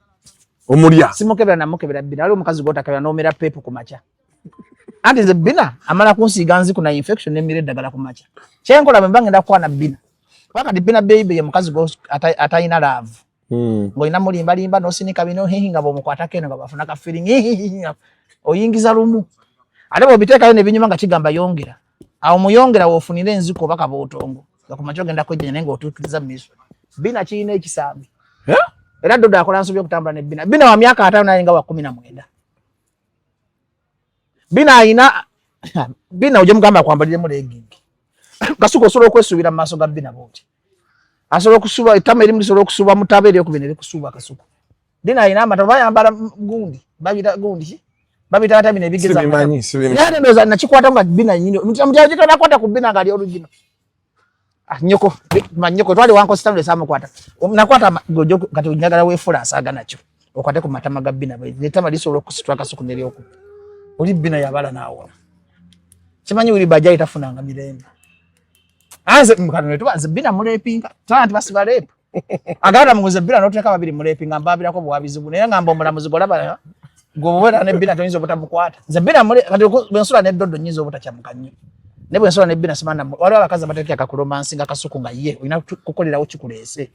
Omulya. Simukebera namukebera Bina. Waliwo omukazi gw'otakebera n'omera pepu ku makya. Anti nze Bina amala kunsiiga nziku na infection n'emmira eddagala ku makya. Kyenkola bwe mba ngenda kukwana Bina. Kuba kati Bina baby ye mukazi atalina love. Ng'olina mulimbalimba n'osinika bino hihi nga bw'omukwatako eno nga bw'afuna ka feeling hihi oyingiza lumu. Ate bw'obiteekayo ne binyuma nga kigamba yongera. Awo muyongera w'ofunira enziku oba kabootongo. Nga ku makya ogenda kwejjanya naye ng'otuukiriza mu miiso. Bina kirina ekisambi. Era Dodo akola nsobi okutambula ne Bina. Bina wa myaka 5 naye nga wa 19. Bina alina Bina ojja mugamba akwambaliremu legging. Kasuku osobola okwesuubira mu maaso ga Bina bw'oti. Asobola okusuba ettama erimu lisobola okusuba mu ttaba eryokubiri ne likusuba Kasuku. Bina alina amata bayambala gundi babita gundi ki? Babita ata bino ebigeza. Sibimanyi, sibimanyi. Naye ndowooza nakikwata nga Bina nnyini. Mutya gye ku Bina ng'ali olugino. Ah, nyoko, manyoko twali wanko Stanley samukwata. Nakwata gojo kati njagala weefula asaaga nakyo. Okwate ku matama ga Bina bwe. Ettama lisobola okusitula Kasuku n'eryoku. Oli Bina yabala n'awola. Kimanyi wuli bajja tafunanga mirembe. Anze mukano tuba nze Bina mulepinga. Twana nti basiba rape. Agala muguze Bina n'oteeka babiri mulepinga mbabirako bwabizibu. Naye ngamba omulamuzi golaba gwe ne Bina toyinza obutamukwata. Nze Bina mule kati bwe nsula ne Dodo nnyinza obutakyamuka nnyo. Ne bwe nsula ne Bina simana waliwo abakazi abateekera kakulomansi nga Kasuku nga ye olina kukolerawo kikuleese.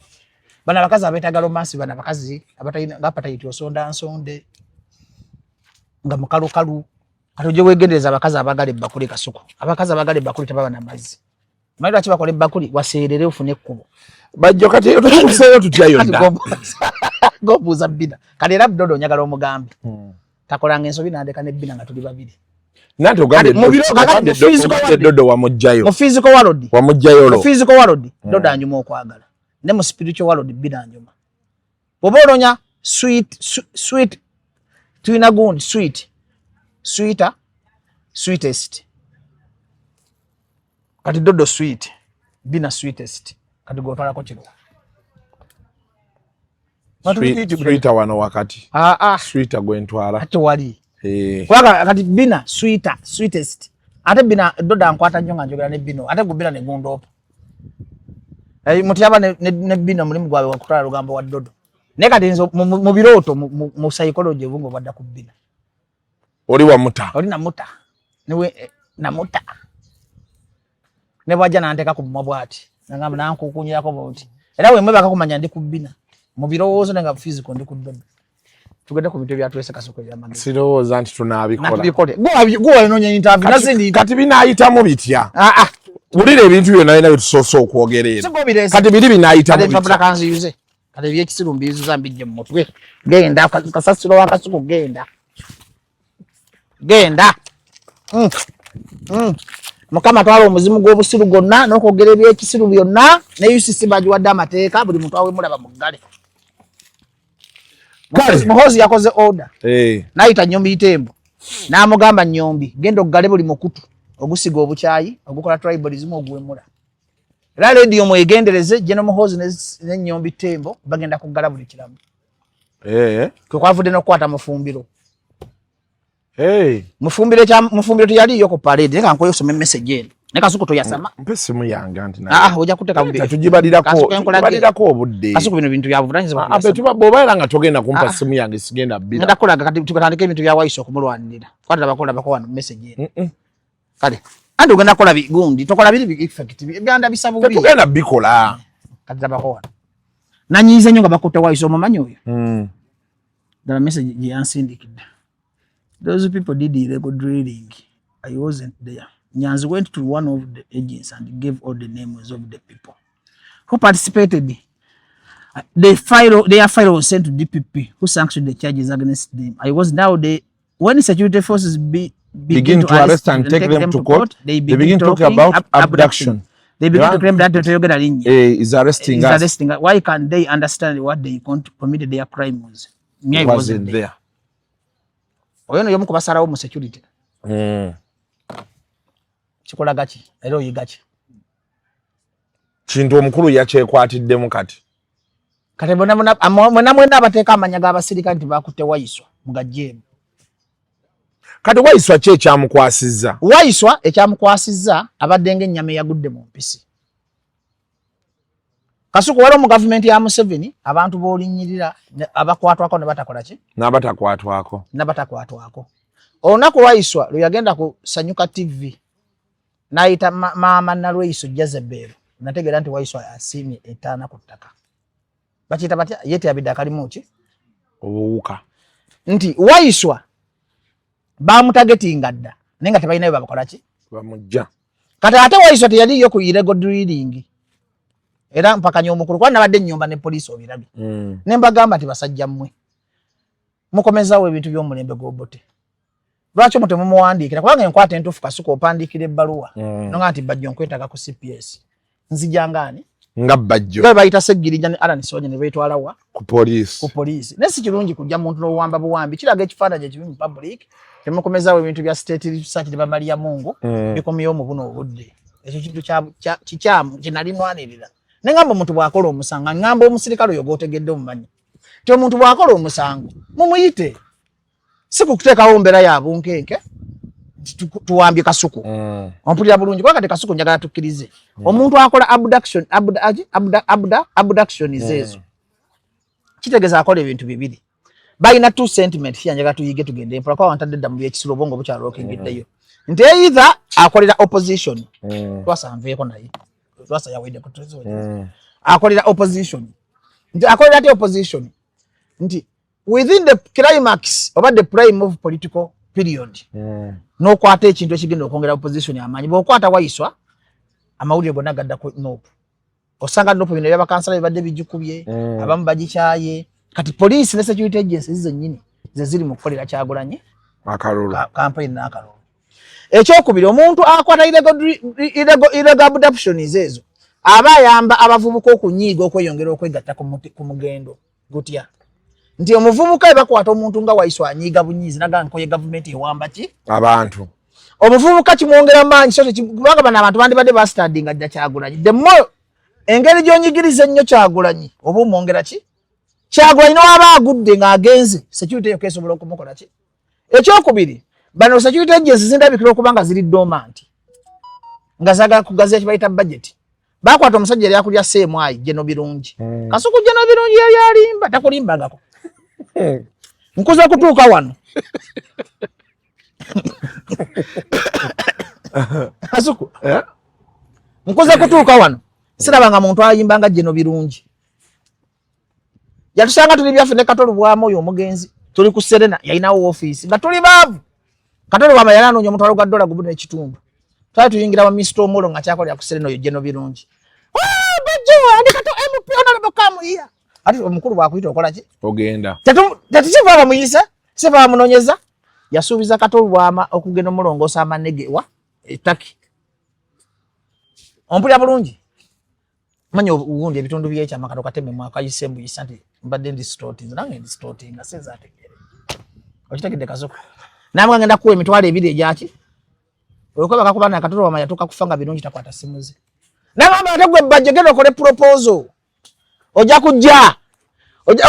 Bano abakazi abeetaaga romansi bano abakazi abatalina nga appetite osonda nsonde nga mukalukalu. Kati ojje weegendereza abakazi abaagala ebbakuli Kasuku. Abakazi abaagala ebbakuli tebaba na mazzi. Omanyi lwaki bakola ebbakuli? Waseerere ofune ekkubo. Bajjo kati eyo tutuuseeyo tutya yonna? G'obuuza Bina. Kati era Dodo njagala omugambe. Takolanga ensobi n'andeka ne Bina nga tuli babiri. Nanti ogambye Dodo wamuggyayo. Mu physical world. Wamuggyayo olwo. Mu physical world Dodo anyuma okwagala. Ne mu spiritual world Bina anyuma. Bw'oba ononya sweet sweet tulina gundi sweet sweeter sweetest. Kati Dodo sweet Bina sweetest. Kati gw'otwalako kino. Sweeter wano wakati. Sweeter gwe ntwala. Ate wali. Kubanga kati Bina sweeter sweetest. Ate Bina Dodo ankwata nnyo nga njogera ne Bino. Ate gwe Bina ne gundoopa. Mutyaba ne Bina mulimu gwabwe wakutwala lugambo wa Dodo. Naye kati nze mu birooto mu psychology obwongo bwadda ku Bina. Oli wamuta. Oli namuta. Niwe namuta. Ne bw'ajja n'anteeka ku mumwa bw'ati. Nangamba nankukunyirako bw'oti. Era bwe mwebaka kumanya ndi ku Bina. Mu birowoozo naye nga physical ndi ku Dodo. Tugende ku bintu ebyatulese Kasuku ebyamagezi. Sirowooza nti tunaabikola. Natubikole. Gwe wanoonya interview nazindi. Kati binaayitamu bitya? Wulira ebintu byonna byonna bye tusoose okwogera eno. Kati biri binaayitamu bitya? Kati kanziyuze. Kati ebyekisiru mbiyuziza mbijje mu mutwe. Genda kasasiro wa Kasuku genda. Genda. Mukama twala omuzimu gw'obusiru gwonna n'okwogera ebyekisiru byonna ne UCC bagiwadde amateeka buli muntu awemulaba muggale. Muhoozi yakoze order. N'ayita Nnyombi Itembo. N'amugamba Nyombi, genda oggale buli mukutu ogusiga obukyayi, ogukola tribalism, oguwemula. Era lediyo mwegendereze, General Muhoozi ne Nyombi Tembo bagenda kuggala buli kiramu. Kwe kwavudde n'okukwata Mufumbiro. Hey. Mufumbiro kya Mufumbiro teyaliyo ku parade, leka nkoyo osome message eno. Ne Kasuku toyasama. Mpe simu yange anti naye. Ah, ojja kuteka bubi. Tugibalirako obudde. Kasuku bino bintu bya buvunanyizibwa. Ah, tuba bw'oba era nga togenda kumpa ah. simu yange sigenda bbira. Ngenda kulaga kati tukatandika ebintu bya Waiso okumulwanirira. Kwata bakola bako wano message eno. Kale. Andi ogenda kola bigundi, tokola biri big effect. Byanda bisa bubi. Tetugenda bikola. Kati tabako wano. Nanyiize nnyo nga bakutte Waiso omumanyi oyo. Ddala message gye yansindikidde. Those people did illegal drilling. I wasn't there. Nyanzi went to one of the agents and gave all the names of the people who participated. Their file was sent to DPP, who sanctioned the charges against them. I was now the when security forces begin to arrest and take them to court, they begin talking about abduction. They begin to claim that Toyota Linnya is arresting is us. Arresting us. Why can't they understand what they committed their crimes? Me, I wasn't wasn't there. there. Oyo no yomu kubasalawo mu security. Kikolaga ki? Era oyiga ki? Kintu omukulu yakyekwatiddemu kati. Kati mwena mwena abateeka amanya g'abasirikale nti bakutte Waiswa mugajjeemu. Kati Waiswa ki ekyamukwasizza? Waiswa ekyamukwasizza abadde ng'ennyama eyagudde mu mpisi. Kasuku waliwo mu gavumenti ya Museveni abantu b'olinnyirira abakwatwako ne batakola ki? N'abatakwatwako. N'abatakwatwako. Olunaku Waiswa lwe yagenda ku Sanyuka TV n'ayita maama Nalweyiso Jezebel, nategeera nti Waiswa asiimye etaana ku ttaka. Bakiyita batya? Ye teyabidde akalimu ki? Obuwuka. Nti Waiswa bamutagetinga dda naye nga tebalinayo babakola ki? Bamujja. Kati ate Waiswa teyaliyo ku illegal drilling. Era mpakanya omukulu kuba nabadde nnyumba ne poliisi obirabye. Ne mbagamba nti basajja mmwe mukomezaawo ebintu by'omulembe gw'Obote. Lwaki omwo temumuwandiikira? Kubanga enkwata entuufu Kasuku opandiikira ebbaluwa. Nonga nti Bajjo nkwetaaga ku CPS. Nzija ngaani? Nga Bajjo. Nga bayita Ssegirinya ne Allan Sonya ne beetwala wa? Ku poliisi. Ku poliisi. Naye si kirungi kujja muntu n'owamba buwambi. Kiraga ekifaananyi ekibi mu public. Temukomezaawo ebintu bya state research ne bamaliya Mungu. Bikomyewo mu buno obudde. Ekyo kintu kikyamu kye nali nwanirira. Ne ngamba omuntu bw'akola omusango, ngamba omusirikale oyo gw'otegedde omumanyi. Nti omuntu bw'akola omusango, mumuyite. Si kukuteekawo mbeera ya bunkenke tuwambye Kasuku. Ompulira bulungi kuba kati Kasuku njagala tukkirize. Omuntu akola abduction, abduction ezo. Kitegeeza akola ebintu bibiri. Balina two sentiment here njagala tuyige tugende mpola kuba wantadde dda mu by'ekisiru obwongo bukyalokingiddeyo. Nti either akolera opposition. Twasa nveeko naye. Twasa yawedde ku Akolera opposition. Nti akolera ate opposition. Nti within the climax oba the prime of political period n'okwata ekintu ekigenda okwongera opposition amaanyi. Bw'okwata Waiswa amawulire gonna gadda ku NUP. Osanga NUP bino ebyabakansala bibadde bigikubye, abamu bagikyaye. Kati poliisi ne security agencies zennyini ze ziri mu kukolera Kyagulanyi akalulu. Campaign n'akalulu. Ekyokubiri, omuntu akwata illegal abductions ezo aba ayamba abavubuka okunyiiga okweyongera okwegatta ku mugendo gutya. Nti omuvubuka ebakwata omuntu nga Waiswa anyiiga bunyiizi naga nkoye gavumenti ewamba ki? Abantu. Omuvubuka kimwongera maanyi so kubanga bano abantu bandibadde bastandinga dda Kyagulanyi. The more engeri gy'onyigiriza ennyo Kyagulanyi oba omwongera ki? Kyagulanyi n'owaba agudde ng'agenze security eyo keesobola okumukola ki? Ekyokubiri, bano security agencies zindabikira okuba nga ziri dormant nga zaagala kugaziya kye bayita budget. Bakwata omusajja yali akulya CMI Geno Birungi. Kasuku Geno Birungi yali alimba takulimbangako. Nkuza kutuuka wano. Kasuku. Nkuza kutuuka wano. Sirabanga muntu ayimba nga Geno Birungi. Yatusanga tuli byaffe ne Kato Lubwama oyo omugenzi. Tuli ku Serena yalinawo office nga tuli baavu. Kato Lubwama yali anoonya omutwalo gwa dola gumu n'ekitundu. Twali tuyingira wa Mr. Omolo nga kyakolera ku Serena oyo Geno Birungi. Bajjo, andi Kato MP honorable come here. Ati omukulu bw'akuyita okola ki? Ogenda. Tetukiva bamuyise, siva bamunoonyeza. Yasuubiza Kato Lubwama okugenda omulongoosa amanege wa Turkey. Ompulira bulungi? Manya obundi ebitundu by'ekyama kano kateme mwakayise mbuyisa nti mbadde ndi starting, nange ndi starting nga sinza ategeere. Okitegedde Kasuku? Namwe ngenda kuwa 20,000 egyaki. Oyokoba kakuba na Katolo Wama yatuuka kufa nga Birungi takwata simu ze. Nagamba ate gwe Bajjo genda okole proposal. Ojja kujja.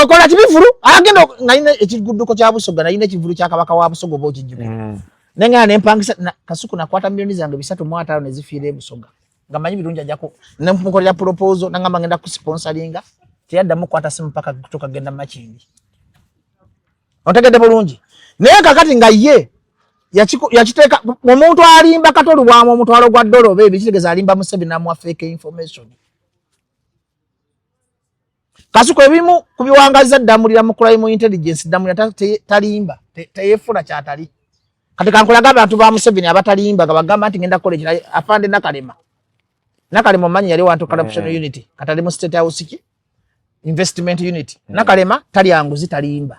Okola kibivulu agenda nalina ekigudduko kya Busoga, nalina ekivulu kya Kabaka wa Busoga oba okijjukira. Naye nga nempangisa Kasuku nakwata milioni zange 350 ne zifiira e Busoga. Nga manyi Birungi ajja ku ne mukolera proposal nangamba ngenda kusponsoringa. Teyaddamu kukwata simu paka kutuuka genda Makindye. Otegedde bulungi. Naye kakati nga ye yakiteeka omuntu alimba Kato Lubwama omutwalo gwa dola oba ebyo kitegeeza alimba Museveni n'amuwa fake information. Kasuku ebimu ku biwangaza Ddamulira mu crime intelligence, Ddamulira talimba, teyefuula kyatali. Kati kankulaga abantu ba Museveni abatalimba nga bagamba nti ngenda kukola ekirala. Afande Nakalema. Nakalema omanyi yali wa anti-corruption unit, kati ali mu State House ki? Investment unit. Nakalema talya nguzi, talimba.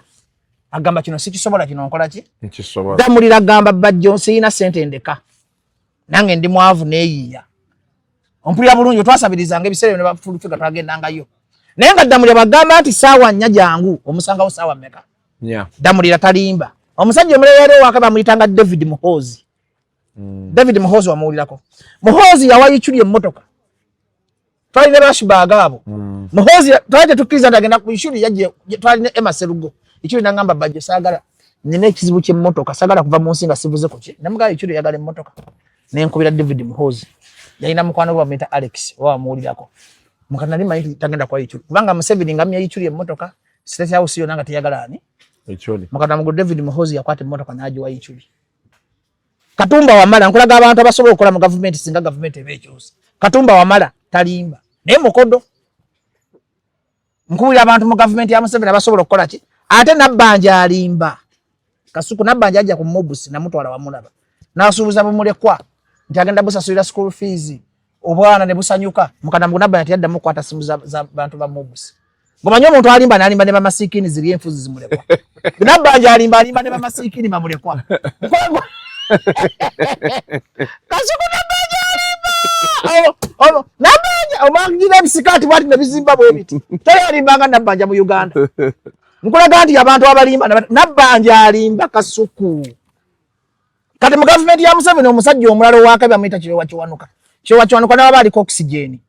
Agamba kino sikisobola, kino nkola ki? Nkisobola. Ddamulira agamba Bajjo sirina ssente ndeka. Nange ndi mwavu neeyiiya. Ompulira bulungi, twasabirizanga ebiseera ebyo ne bafulufiga twagendangayo. Naye nga Ddamulira bagamba nti ssaawa 4 jangu, omusangawo ssaawa mmeka? 4. Ddamulira talimba. Omusajja omulala yali owaka bamuyitanga David Muhoozi. David Muhoozi wamuwulirako. Muhoozi yawa Ichuli emmotoka. Twali ne Rashbag abo. Muhoozi twali tetukkiriza nti agenda ku Ichuli, yajje twali ne Emma Serugo. Ichuli n'angamba Bajjo saagala, nnina ekizibu ky'emmotoka, saagala kuva mu nsi nga sivuze ku ki. Namugamba Ichuli oyagala emmotoka. Ne nkubira David Muhoozi. Yalina mukwano gwe bamuyita Alex, oba wamuwulirako. Mukati nali mmanyi nti tagenda kuwa Ichuli. Kubanga Museveni nga amya Ichuli emmotoka, State House yonna nga teyagala ani? Ichuli. Mukati namugu David Muhoozi yakwata emmotoka n'agiwa Ichuli. Katumba Wamala, nkulaga abantu abasobola okukola mu gavumenti singa gavumenti eba ekyusa. Katumba Wamala talimba. Naye mukodo. Nkuwulira abantu mu gavumenti ya Museveni abasobola okukola ki? Ate Nabbanja alimba. Kasuku Nabbanja ajja ku Mobus namutwala wamulaba. N'asuubuza bumulekwa nti agenda busasulira school fees. Obwana ne busanyuka. Mukana mu Nabbanja teyaddamu kukwata simu za bantu ba Mobus. Ngomanyi omuntu alimba n'alimba ne bamasiikini ziri enfuzi zimulekwa. Nabbanja alimba alimba ne bamasiikini bamulekwa. Kasuku Nabbanja alimba. Ono Nabbanja omangira ebisikaati bwati ne bizimba bwe biti. Teri alimbanga Nabbanja mu Uganda. Nkulaga nti abantu abalimba Nabbanja alimba Kasuku. Kati mu gavumenti ya Museveni omusajja omulala owakabi bamuyita Kirewa Kiwanuka. Kirewa Kiwanuka n'aba aliko oxygen.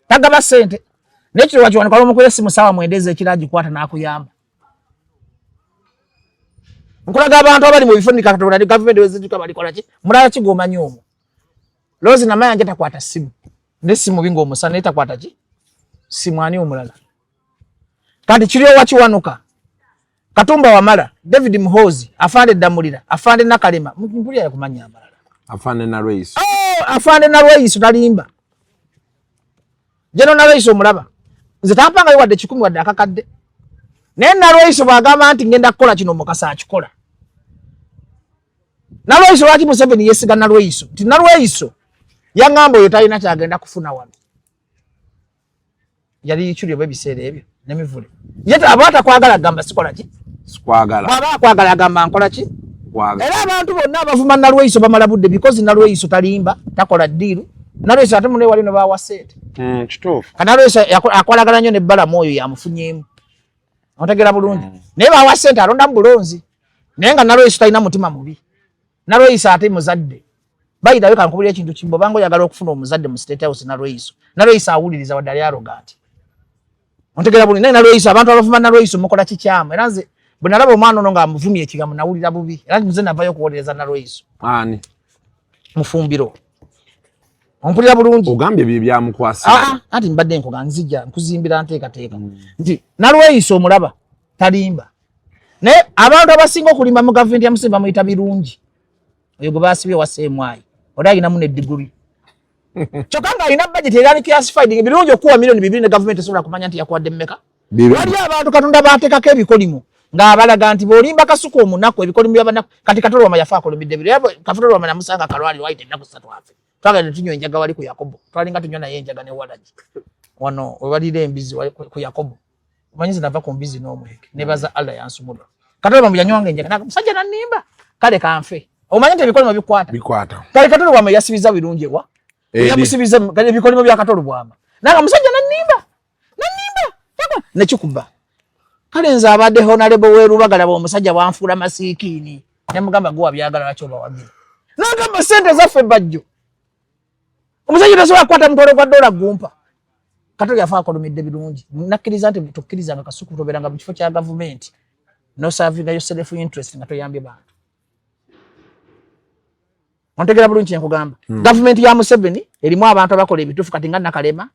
Tagaba ssente. Naye Kirewa Kiwanuka lwomukuba essimu ssaawa 9 ez'ekiro agikwata n'akuyamba. Nkulaga abantu abali mu bifo Katonda gavumenti wezituka balikola ki? Mulala ki gw'omanyi omwo? Rose Namayanja takwata ssimu. Ne simu binga omusana naye takwata ki? Simu ani omulala? Kati Kirewa Kiwanuka, Katumba Wamala, David Muhoozi, Afande Ddamulira, Afande Nakalema, mpulira yakumanya amalala. Afande Nalweyiso. Oh, Afande Nalweyiso talimba. Jeno Nalweyiso omulaba. Nze tampangayo wadde 10 wadde akakadde. Naye Nalweyiso bw'agamba nti ngenda kukola kino Mukasa akikola. Nalweyiso lwaki Museveni yeesiga Nalweyiso? Nti Nalweyiso yaŋŋamba oyo talina ky'agenda kufuna wano. Yali Ichuli oba ebiseera ebyo nemivule. Ye aba atakwagala agamba sikola ki? Sikwagala. Bw'aba akwagala agamba nkola ki? Nkwagala. Era abantu bonna abavuma Nalweyiso bamala budde because Nalweyiso talimba, takola ddiiru. Nalweyiso ate mune wali ne bawa ssente. Kituufu. Ka Nalweyiso akolagana nnyo ne Balamu oyo yamufunyeemu. Otegera bulungi. Naye bawa ssente alondamu bulonzi. Naye nga Nalweyiso talina mutima mubi. Nalweyiso ate muzadde. Bayirayo kankubulira ekintu kimu, bw'obanga oyagala okufuna omuzadde mu State House Nalweyiso. Nalweyiso awuliriza wadde ali arrogant. Ontegera bulungi. Naye Nalweyiso abantu abavuma Nalweyiso mukola kikyamu. Era nze bwe nalaba omwana ono ng'amuvumye ekigambo nawulira bubi. Era nze navayo okuwolereza Nalweyiso. Ani? Mufumbiro. Ompulira bulungi. Ogambye bye byamukwasa. Anti mbadde nkoga nzija nkuzimbira nteekateeka. Nti Nalweyiso omulaba talimba. Naye abantu abasinga okulimba mu gavumenti ya Museveni bamuyita Birungi. Oyo gwe baasibye wa CMI. Oli alinamu ne diguri. Kyokka ng'alina budget era ali classified Birungi okuwa milioni 2 ne gavumenti esobola kumanya nti yakuwadde mmeka. Wali abantu Katonda baateekako ebikolimo ng'abalaga nti bw'olimba Kasuku omunaku ebikolimo by'abanaku. Kati Kato Lubwama yafa akolumbidde biro. Era Kato Lubwama namusanga akalwaliro wayita ennaku 3 afe. Twagenda ne tunywa enjaga wali ku Yakobo. Twalinga tunywa naye enjaga ne walagi. Wano we baliira embizi wali ku Yakobo. Omanyi nze nava ku mbizi n'omwenge. Nebaza Allah yansumulula. Kato Lubwama yanywanga enjaga. Naga musajja nannimba. Kale kanfe. Omanyi nti ebikolimo bikwata. Bikwata. Kale Kato Lubwama yasibiza Birungi ewa. Yamusibiza ebikolimo bya Kato Lubwama. Naga musajja nannimba. Nannimba. Nekikuba. Kale nze abadde honorable w'e Lubaga laba omusajja bwanfuula masiikiini. Ne mugamba gwe wabyagala lwaki obawagira? Nagamba sente zaffe Bajjo. Omusajja tasobola kukwata mutwalo gwa dola gumpa. Kato yafa akolomedde birungi. Nakkiriza nti tokkiriza nga Kasuku tobeeranga mu kifo kya gavumenti nosavinga yo self interest nga toyambye bantu. Ontegera bulungi kyenkugamba. Gavumenti ya Museveni erimu abantu abakola ebituufu kati nga Nakalema.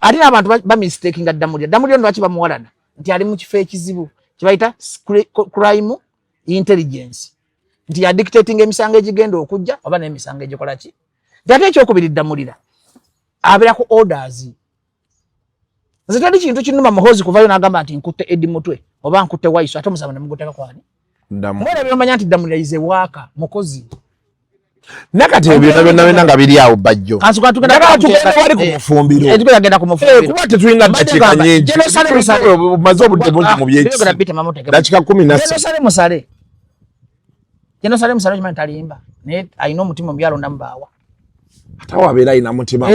Ate n'abantu bamistakinga Ddamulira. Ddamulira lwaki bamuwalana? Nti ali mu kifo ekizibu kibayita crime intelligence, nti ya dictating emisango egigenda okujja oba n'emisango egikola ki. Nti ate ekyokubiri, Ddamulira abeera ku orders. Nze tali kintu kinuma Muhoozi kuvayo n'agamba nti nkutte Eddie Mutwe oba nkutte Waiso, ate omusango ne muguteeka kwani? Mwera byomanya nti Ddamulira is a worker, mukozi. Nakati ebyo byonna byonna byonna nga biri awo, Bajjo, wali ku mufumbiro. Tugenda ku mufumbiro. Kuba tetulina ddakiika nyingi, omaze obudde bungi mu byekisi, dakiika 13. Sale Musale, General Sale Musale, okimanyi talimba, naye alina omutima omubi, alonda mubaawa. Ate awo abeera alina mutima.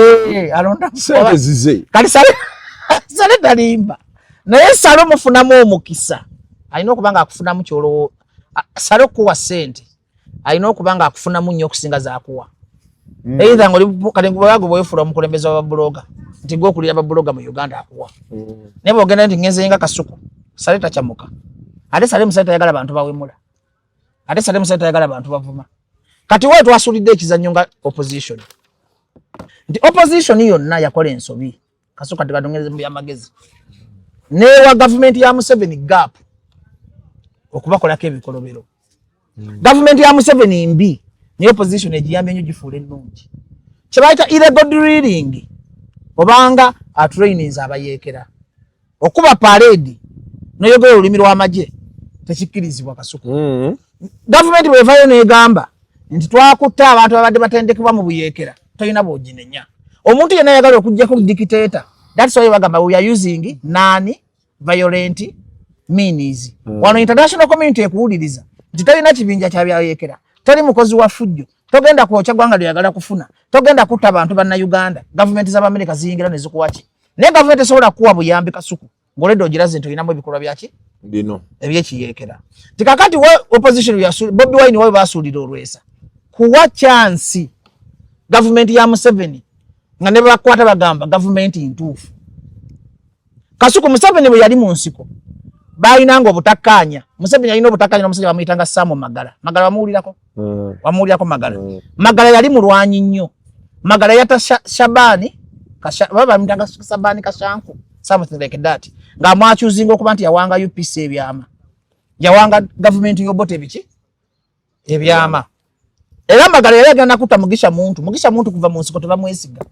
Alonda sente zize. Kati Sale Sale talimba, naye Sale omufunamu omukisa alina okuba nga akufunamu kyolowo. Sale okukuwa sente alina okuba nga akufunamu nnyo okusinga zakuwa. Either nga oli kati gwe bwefuula omukulembeze w'ababuloga nti gwe okulira ababuloga mu Uganda, akuwa. Naye bwogenda nti ngenze nga Kasuku, Sale takyamuka. Ate Sale Musale tayagala bantu bawemula, ate Sale Musale tayagala bantu bavuma. Kati we twasulidde ekizannyo nga opposition, nti opposition yonna yakola ensobi. Kasuku, kati katongeze mu byamagezi newa gavumenti ya Museveni gap okubakolako ebikolobero. Gavumenti ya Museveni mbi, naye opposition egiyambye nnyo gifuula ennungi. Kyebayita illegal drilling, obanga atraininze abayeekera okuba parade noyogera olulimi lw'amagye, tekikkirizibwa, Kasuku. Gavumenti bwevayo negamba nti twakutte abantu abadde batendekebwa mu buyeekera, tolina bwoginenya. Omuntu yenna ayagala okugjako dictator, that's why bagamba we are using non violent means. Wano international community ekuwuliriza nti tolina kibinja kya byayeekera, toli mukozi wa fujjo, togenda kwokya gwanga lyoyagala kufuna, togenda kutta bantu bannayuganda. Gavumenti z'abamerika ziyingira ne zikuwaki, naye gavumenti esobola kukuwa buyambi, Kasuku, ng'olwedde ogiraze nti olinamu ebikolwa byaki bino ebyekiyeekera. Tikakati we opposition Bobi Wine wawe basuulira olwesa kuwa chance gavumenti ya Museveni, nga ne bakwata bagamba gavumenti ntuufu. Kasuku, Museveni bwe yali mu nsiko balinanga obutakkaanya. Museveni yalina obutakkaanya n'omusajja bamuyitanga Sam Magala. Magala wamuwulirako? Wamuwulirako Magala? Magala yali mulwanyi nnyo. Magala yata Shabani, baba bamuyitanga Shabani Kashanku, something like that, ng'amwakyuzinga okuba nti yawanga UPC ebyama, yawanga gavumenti y'Obote ebiki ebyama. Era Magala yali agenda kutta Mugisha Muntu. Mugisha Muntu kuva mu nsiko tebamwesiga.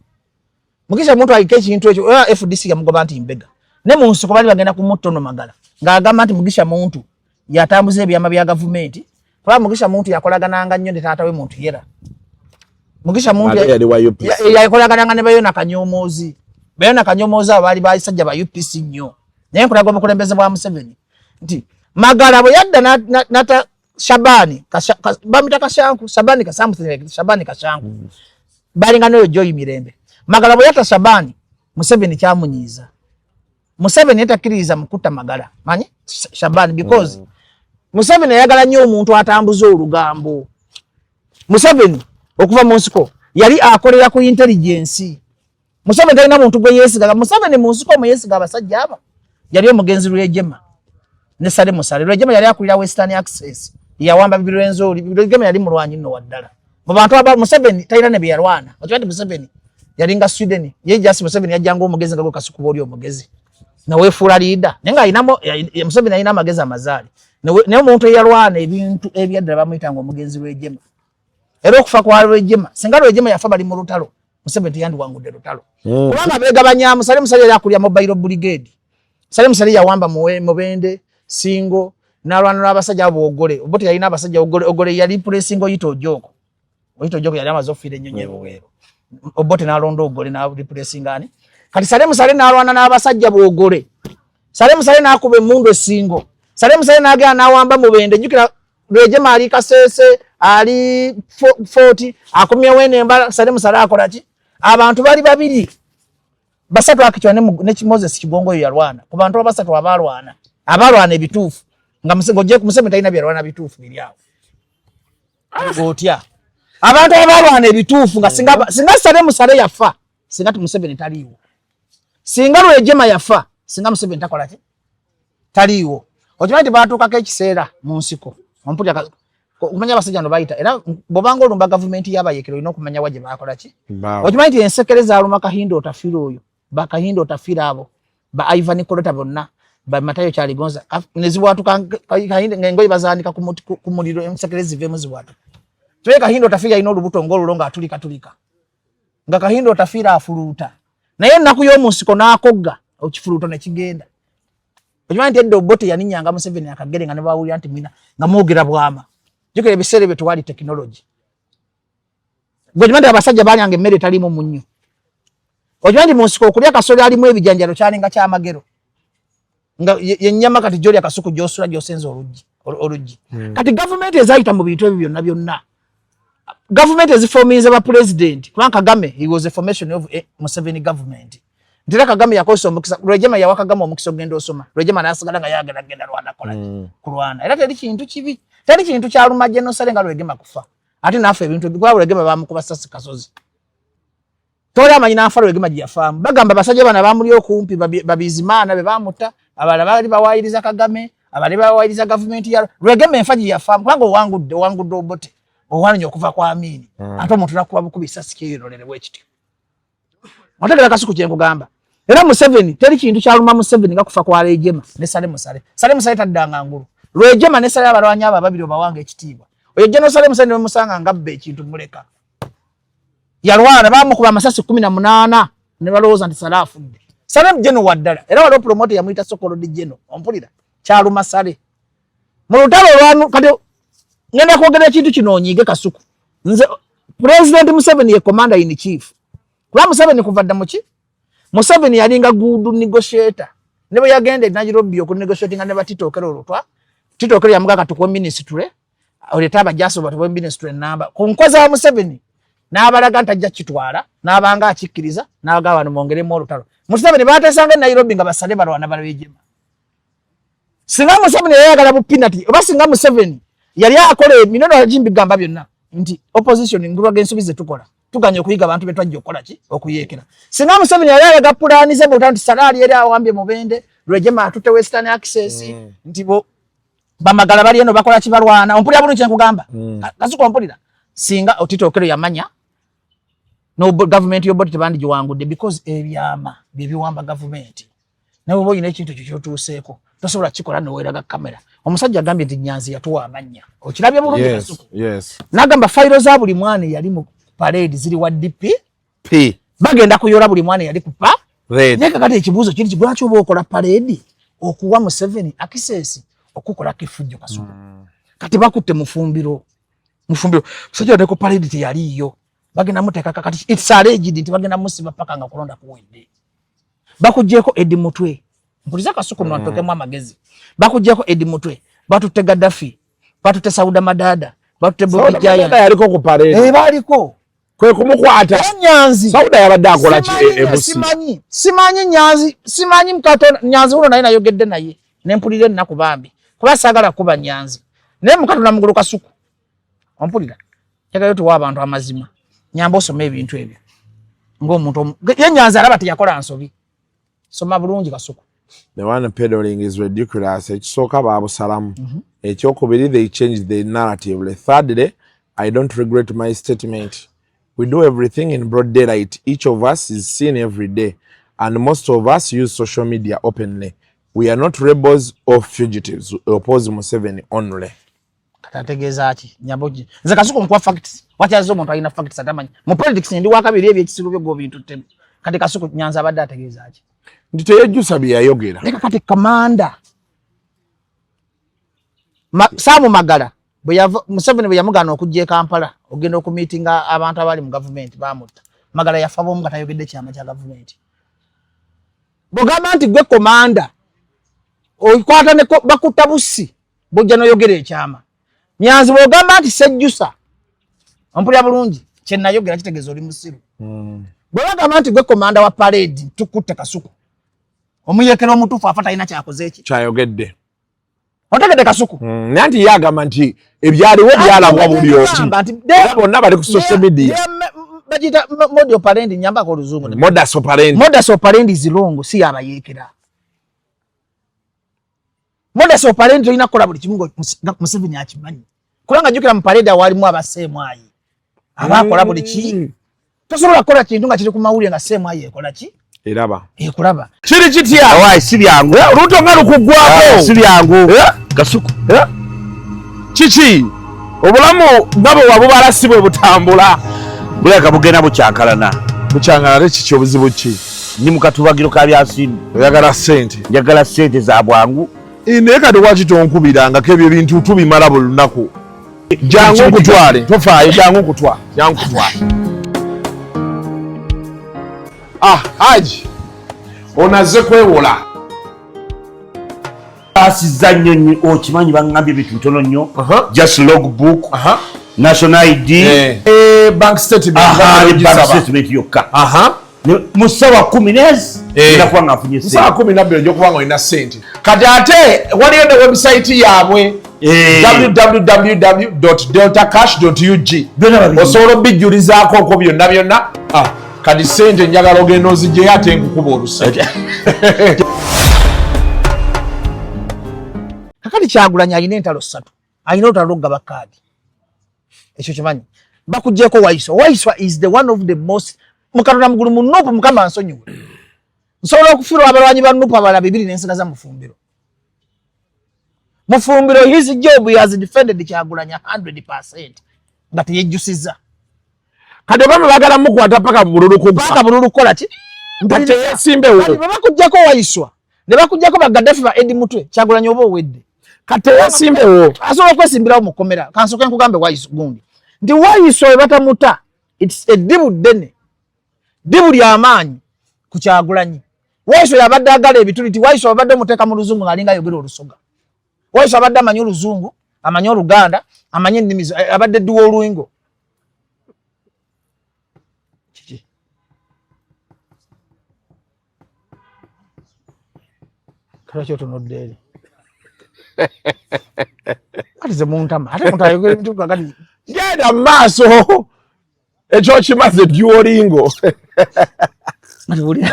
Mugisha Muntu aliko ekintu ekyo, era FDC yamugoba nti mbega. Ne mu nsiko bali bagenda kumutta ono Magala, ng'agamba nti Mugisha Muntu yatambuza ebyama bya gavumenti, kuba Mugisha Muntu yakolagananga nnyo ne taata we Muntu. Yera Mugisha Muntu Ate yali wa UPC. Yakolagananga ne Bayona Kanyomoozi. Bayona Kanyomoozi abo baali basajja ba UPC nnyo. Naye nkulaga obukulembeze bwa Museveni nti Magala bwe yadda nata Shabani, bamuyita Kashanku, Shabani ka something like Shabani Kashanku. Balinga n'oyo Joy Mirembe. Magala bwe yatta Shabani, Museveni kyamunyiiza. Museveni yetakkiririza mu kutta Magala, manyi Shabani, because Museveni ayagala nnyo omuntu atambuza olugambo. Museveni okuva mu nsiko yali akolera ku intelligence. Museveni talina muntu gwe yeesigaga. Museveni mu nsiko omwe yeesiga abasajja aba yali omugenzi Rwejema ne Sale Musale. Rwejema yali akulira Western Access, yawamba Rwenzori. Rwejema yali mulwanyi nno waddala mu bantu aba Museveni talina ne bye yalwana. Okimanyi nti Museveni yalinga Sweden ye just Museveni yajjanga omugezi nga gwe Kasuku oli omugezi naweefuula leader, naye nga alinamu Museveni alina amagezi amazaale, naye omuntu eyalwana ebintu ebyaddala bamuyitanga omugenzi Rwejema. Era okufa kwa Rwejema, singa Rwejema yafa bali mu lutalo, Museveni teyandiwangudde lutalo. Kubanga beegabanyamu. Sale Musale yali akulira mobile brigade. Sale Musale yawamba Mubende, Singo, n'alwana n'abasajja abo Ogole. Obote yalina abasajja Ogole. Ogole yali pulesinga Oyite Ojoko. Oyite Ojoko yali amaze okufiira ennyonyi ebuweero. Obote n'alonda Ogole n'areplacinga ani. Kati Sale Musale n'alwana n'abasajja b'Ogole. Sale Musale n'akuba emmundu esingo. Sale Musale n'agenda n'awamba Mubende. Jjukira Rwejema ali Kasese, ali Fort, akomyewo eno embala. Sale Musale akola ki? Abantu bali babiri basatu akichwa ne Moses Kigongo oyo yalwana. Ku bantu abasatu abalwana, abalwana ebituufu. Nga ng'oggye ku Museveni talina byalwana bituufu biri awo. Ng'otya abantu abalwana ebituufu nga singa Sale Musale yafa, singa Museveni taliiwo. Singa Lwejema yafa, singa Museveni takola ki, taliiwo. Okimanyi nti baatuukako ekiseera mu nsiko, ompulira, okumanya abasajja no bayita, era bw'obanga olumba gavumenti y'abayekero olina okumanya wa gye baakola ki. Okimanyi nti ensekere zaaluma Kahinda Otafiire oyo, ba Kahinda Otafiire abo, ba Ivan Kolota bonna, ba Matayo Kyaligonza, nezibwatuka Kahinda ng'engoye bazaanika ku muliro, ensekere ziveemu zibwatuka. Kimanyi Kahinda Otafiire alina olubuto ng'olulo ng'atulika tulika, nga Kahinda Otafiire afuluuta, naye ennaku y'omu nsiko n'akogga ekifuluuto ne kigenda. Okimanyi nti edda Obote yaninnyanga Museveni akagere nga ne bawulira nti mwina nga mwogera bwama. Jjukira ebiseera ebyo tewali tekinologi. Gwe okimanyi nti abasajja baalyanga emmere etaliimu munnyo? Okimanyi nti mu nsiko okulya kasoli alimu ebijanjalo kyalinga kyamagero, nga yennyama kati gy'olya kasuku gy'osula gy'osenza oluggi. Kati gavumenti ezayita mu bintu ebyo byonna byonna, gavumenti ezifominze ba pulezidenti, kubanga Kagame, he was a formation of a Museveni government, nti era Kagame yakozesa omukisa. Rwejema yawa Kagame omukisa okugenda osoma. Rwejema n'asigala nga yagenda genda lwana kola kulwana. Era teri kintu kibi, teri kintu kyaluma genosale nga Rwegema kufa, ate naafe ebintu kuba Rwegema bamukuba sasi kasozi, toli amanyi n'afa. Rwegema gye yafaamu, bagamba abasajja bano abamuli okumpi babizimaana be bamutta, abalala baali bawayiriza Kagame, abalala bawayiriza gavumenti ya Rwegema. Enfa gye yafaamu, kubanga owangudde Obote, owalonye okuva kwa Amini, ate omuntu nakuba bukubi sasi kyeyonolere bwe kityo. Otegera kasuku kyenkugamba? Era Museveni, teri kintu kyaluma Museveni nga kufa kwa Rwejema ne Sale Musale. Sale Musale taddanga ngulu. Rwejema ne Sale, abalwanyi abo ababiri obawanga ekitiibwa. Oyo General Sale Musale nemusanga ngabba ekintu muleka. Yalwana, bamukuba amasasi 18 ne balowooza nti Sale afudde. Sale General waddala, era waliwo promoter yamuyita Sokolodi General. Ompulira? Kyaluma Sale mu lutalo olwanu. Kati ngenda kwogera ekintu kino onyiige kasuku. Nze President Museveni ye commander in chief, kuba Museveni kuva dda muki, Museveni yalinga good negotiator. Ne bwe yagenda e Nairobi okunegotiatinga ne ba Tito Okello Lutwa, Tito Okello yamuga katukuwe ministry, oleete abajasi batuwe ministry namba. Ku nkoza wa Museveni n'abalaga nti ajja kitwala, n'abanga akikkiriza, n'agamba bano mwongeremu olutalo. Museveni bateesanga e Nairobi nga basale balwana balwejema. Singa Museveni yayagala bupinati, oba singa Museveni yali akola eminono agimbigamba byonna nti opposition ngulwaga ensobi zetukola, tuganye okuyiga abantu betwajja okukola ki, okuyeekera. Singa Museveni yali alaga pulaani ze mu nti Salaali eri awambye Mubende, Rwejema atutte Western Access, nti bo bamagala bali eno bakola ki, balwana. Ompulira bulungi kyenkugamba? Kasuka, ompulira? Singa Otito Okello yamanya no gavumenti y'Obote tebandigiwangudde, because ebyama bye biwamba gavumenti. Nawe oba olina ekintu ekyo kyotuuseeko, tosobola kukikola noweraga kamera. Omusajja agambye nti Nyanzi yatuwa amannya, okirabye bulungi? Kasuku. Yes. N'agamba fayiro za buli mwana eyali mu parade ziri wa DP. P. Bagenda kuyola buli mwana eyali ku pa Red. Naye kakati ekibuuzo kiri ki, lwaki oba okola parade okuwa Museveni access okukolako effujjo? Kasuku, kati bakutte Mufumbiro. Mufumbiro musajja ne ku parade teyaliiyo, bagenda muteeka. Kati it's alleged nti bagenda musiba paka nga kulonda kuwedde. Bakugyeko Edi Mutwe. Mpuliza kasuku, nwatokemu amagezi. Bakugyeko Edi Mutwe, batutte Gaddafi, batutte Sauda Madada, batutte Bobi Giant. Yaliko ku parade. Eh, baliko. Kwe kumukwata. Era Nyanzi Sauda yabadde akola ki? Simanyi, Ebusi. Simanyi Nyanzi, simanyi mukato Nyanzi uno, naye nayogedde naye nempulira ennaku bambi, kuba saagala kuba Nyanzi, naye mukato namugulu. Kasuku, ompulira? Njagala tuwa abantu amazima. Nyamba osome ebintu ebyo ng'omuntu ye Nyanzi alaba teyakola nsobi. Soma bulungi kasuku. The one peddling is ridiculous. Ekisooka baabusalamu. Ekyokubiri, they changed the narrative. Thirdly, I don't regret my statement. We do everything in broad daylight. Each of us is seen every day. And most of us use social media openly. We are not rebels or fugitives. We oppose Museveni only. Kati ategeeza ki? Nyamba nze kasuku nkuwa facts. Wakyaza omuntu alina facts atamanyi mu politics. Ndi wakabiri, ebyo ekisiru byo gobintuttemu. Kati kasuku, Nyanza abadde ategeeza ki? Nti teyejjusa bye yayogera. Leka kati kamanda Saamu Magala bwe yava, Museveni bwe yamugaana okujja e Kampala ogenda okumiitinga abantu abali mu gavumenti, bamutta. Magala yafa bwomu nga tayogedde kyama kya gavumenti. Bwogamba nti gwe komanda okwata ne bakutta bussi, bwojja noyogera ekyama. Nyanzi, bwogamba nti sejjusa, ompulira bulungi, kyenayogera kitegeeza oli musiru. Bwe bagamba nti gwe komanda wa parade, tukutte kasuku, omuyekera omutuufu afa talina kyakoze eki Kyayogedde. Otegedde Kasuku? Naye nti ye agamba nti ebyaliwo byalabwa buli omu, era bonna bali ku social media. Bagiyita modus operandi, nyambako oluzungu. Modus operandi. Modus operandi zilongo si yabayeekera. Modus operandi tolina kukola buli kimu nga Museveni akimanyi, kubanga jjukira mu parade walimu abaseemwayi abakola buli ki. Tosobola kukola kintu nga kiri ku mawulire nga seemwayi ekola ki? Eraba. Ekulaba. Kiri kitya? Awaayi, si byangu. Olubuto nga lukuggwako. Si byangu. Kasuku. Kiki? Obulamu nga bwe wabubala si bwe butambula. Bulabika bugenda bukyankalana. Bukyankalana kiki, obuzibu ki? Ndi mu katubagiro ka byansimbi. Oyagala ssente? Njagala ssente za bwangu. Naye kati lwaki tonkubirangako? Ebyo ebintu tubimala buli lunaku. Jangu nkutwale, tofaayo, jangu nkutwale, jangu nkutwale. Ah, Haji, ono azze kwewola. Asiza nnyo nnyo, okimanyi baŋŋambye ebintu bitono nnyo. Just logbook, national ID, bank statement. Aha, ne bank statement yokka. Mu ssaawa 10 nezi ngenda kuba nga nfunye Mu ssaawa ssente. 12 ojja kuba nga olina ssente. Kati ate waliyo ne website yaabwe www.deltacash.ug. Byonna babiri. Osobola obijjulizaako okwo byonna byonna. Ah, kati ssente njagala ogenda ozigyeyo ate nkukuba oluse. Kakati Kyagulanyi alina entalo ssatu. Alina olutalo lw'okugaba kaadi, ekyo kimanyi. Bakugyeko Waiswa. Waiswa is the one of the most mukatonda mugulu mu NUP. Mukama nsonyiwe, nsobola okufiirwa abalwanyi ba NUP abalala bibiri n'ensigaza Mufumbiro. Mufumbiro, his job, he has defended Kyagulanyi 100% nga teyejjusiza. Kati obama baagala mukwata paka bululu Paka kufa. bululu kukola ki? Kati teyesimbewo. Kati bwe bakugyako Waiswa ne bakugyako ba Gaddafi, ba Eddie Mutwe, Kyagulanyi oba owedde. Kati teyesimbewo. Asobola okwesimbirawo mu kkomera. Kansooke nkugambe Waiswa gundi nti Waiswa we batamuta, it's eddibu ddene, ddibu lyamaanyi ku Kyagulanyi. Waiswa yabadde agala ebituli ti Waiswa abadde omuteeka mu luzungu ng'alinga ayogera Olusoga. Waiswa abadde amanyi Oluzungu, amanyi Oluganda, amanyi ennimi abadde ddiwa olwingo. Kiki? Lwaki otunudde eri? Kati ze muntama, ate muntu ayogera ebintu kakati. Genda mu maaso, ekyo kimaze Duolingo. Kati wulira,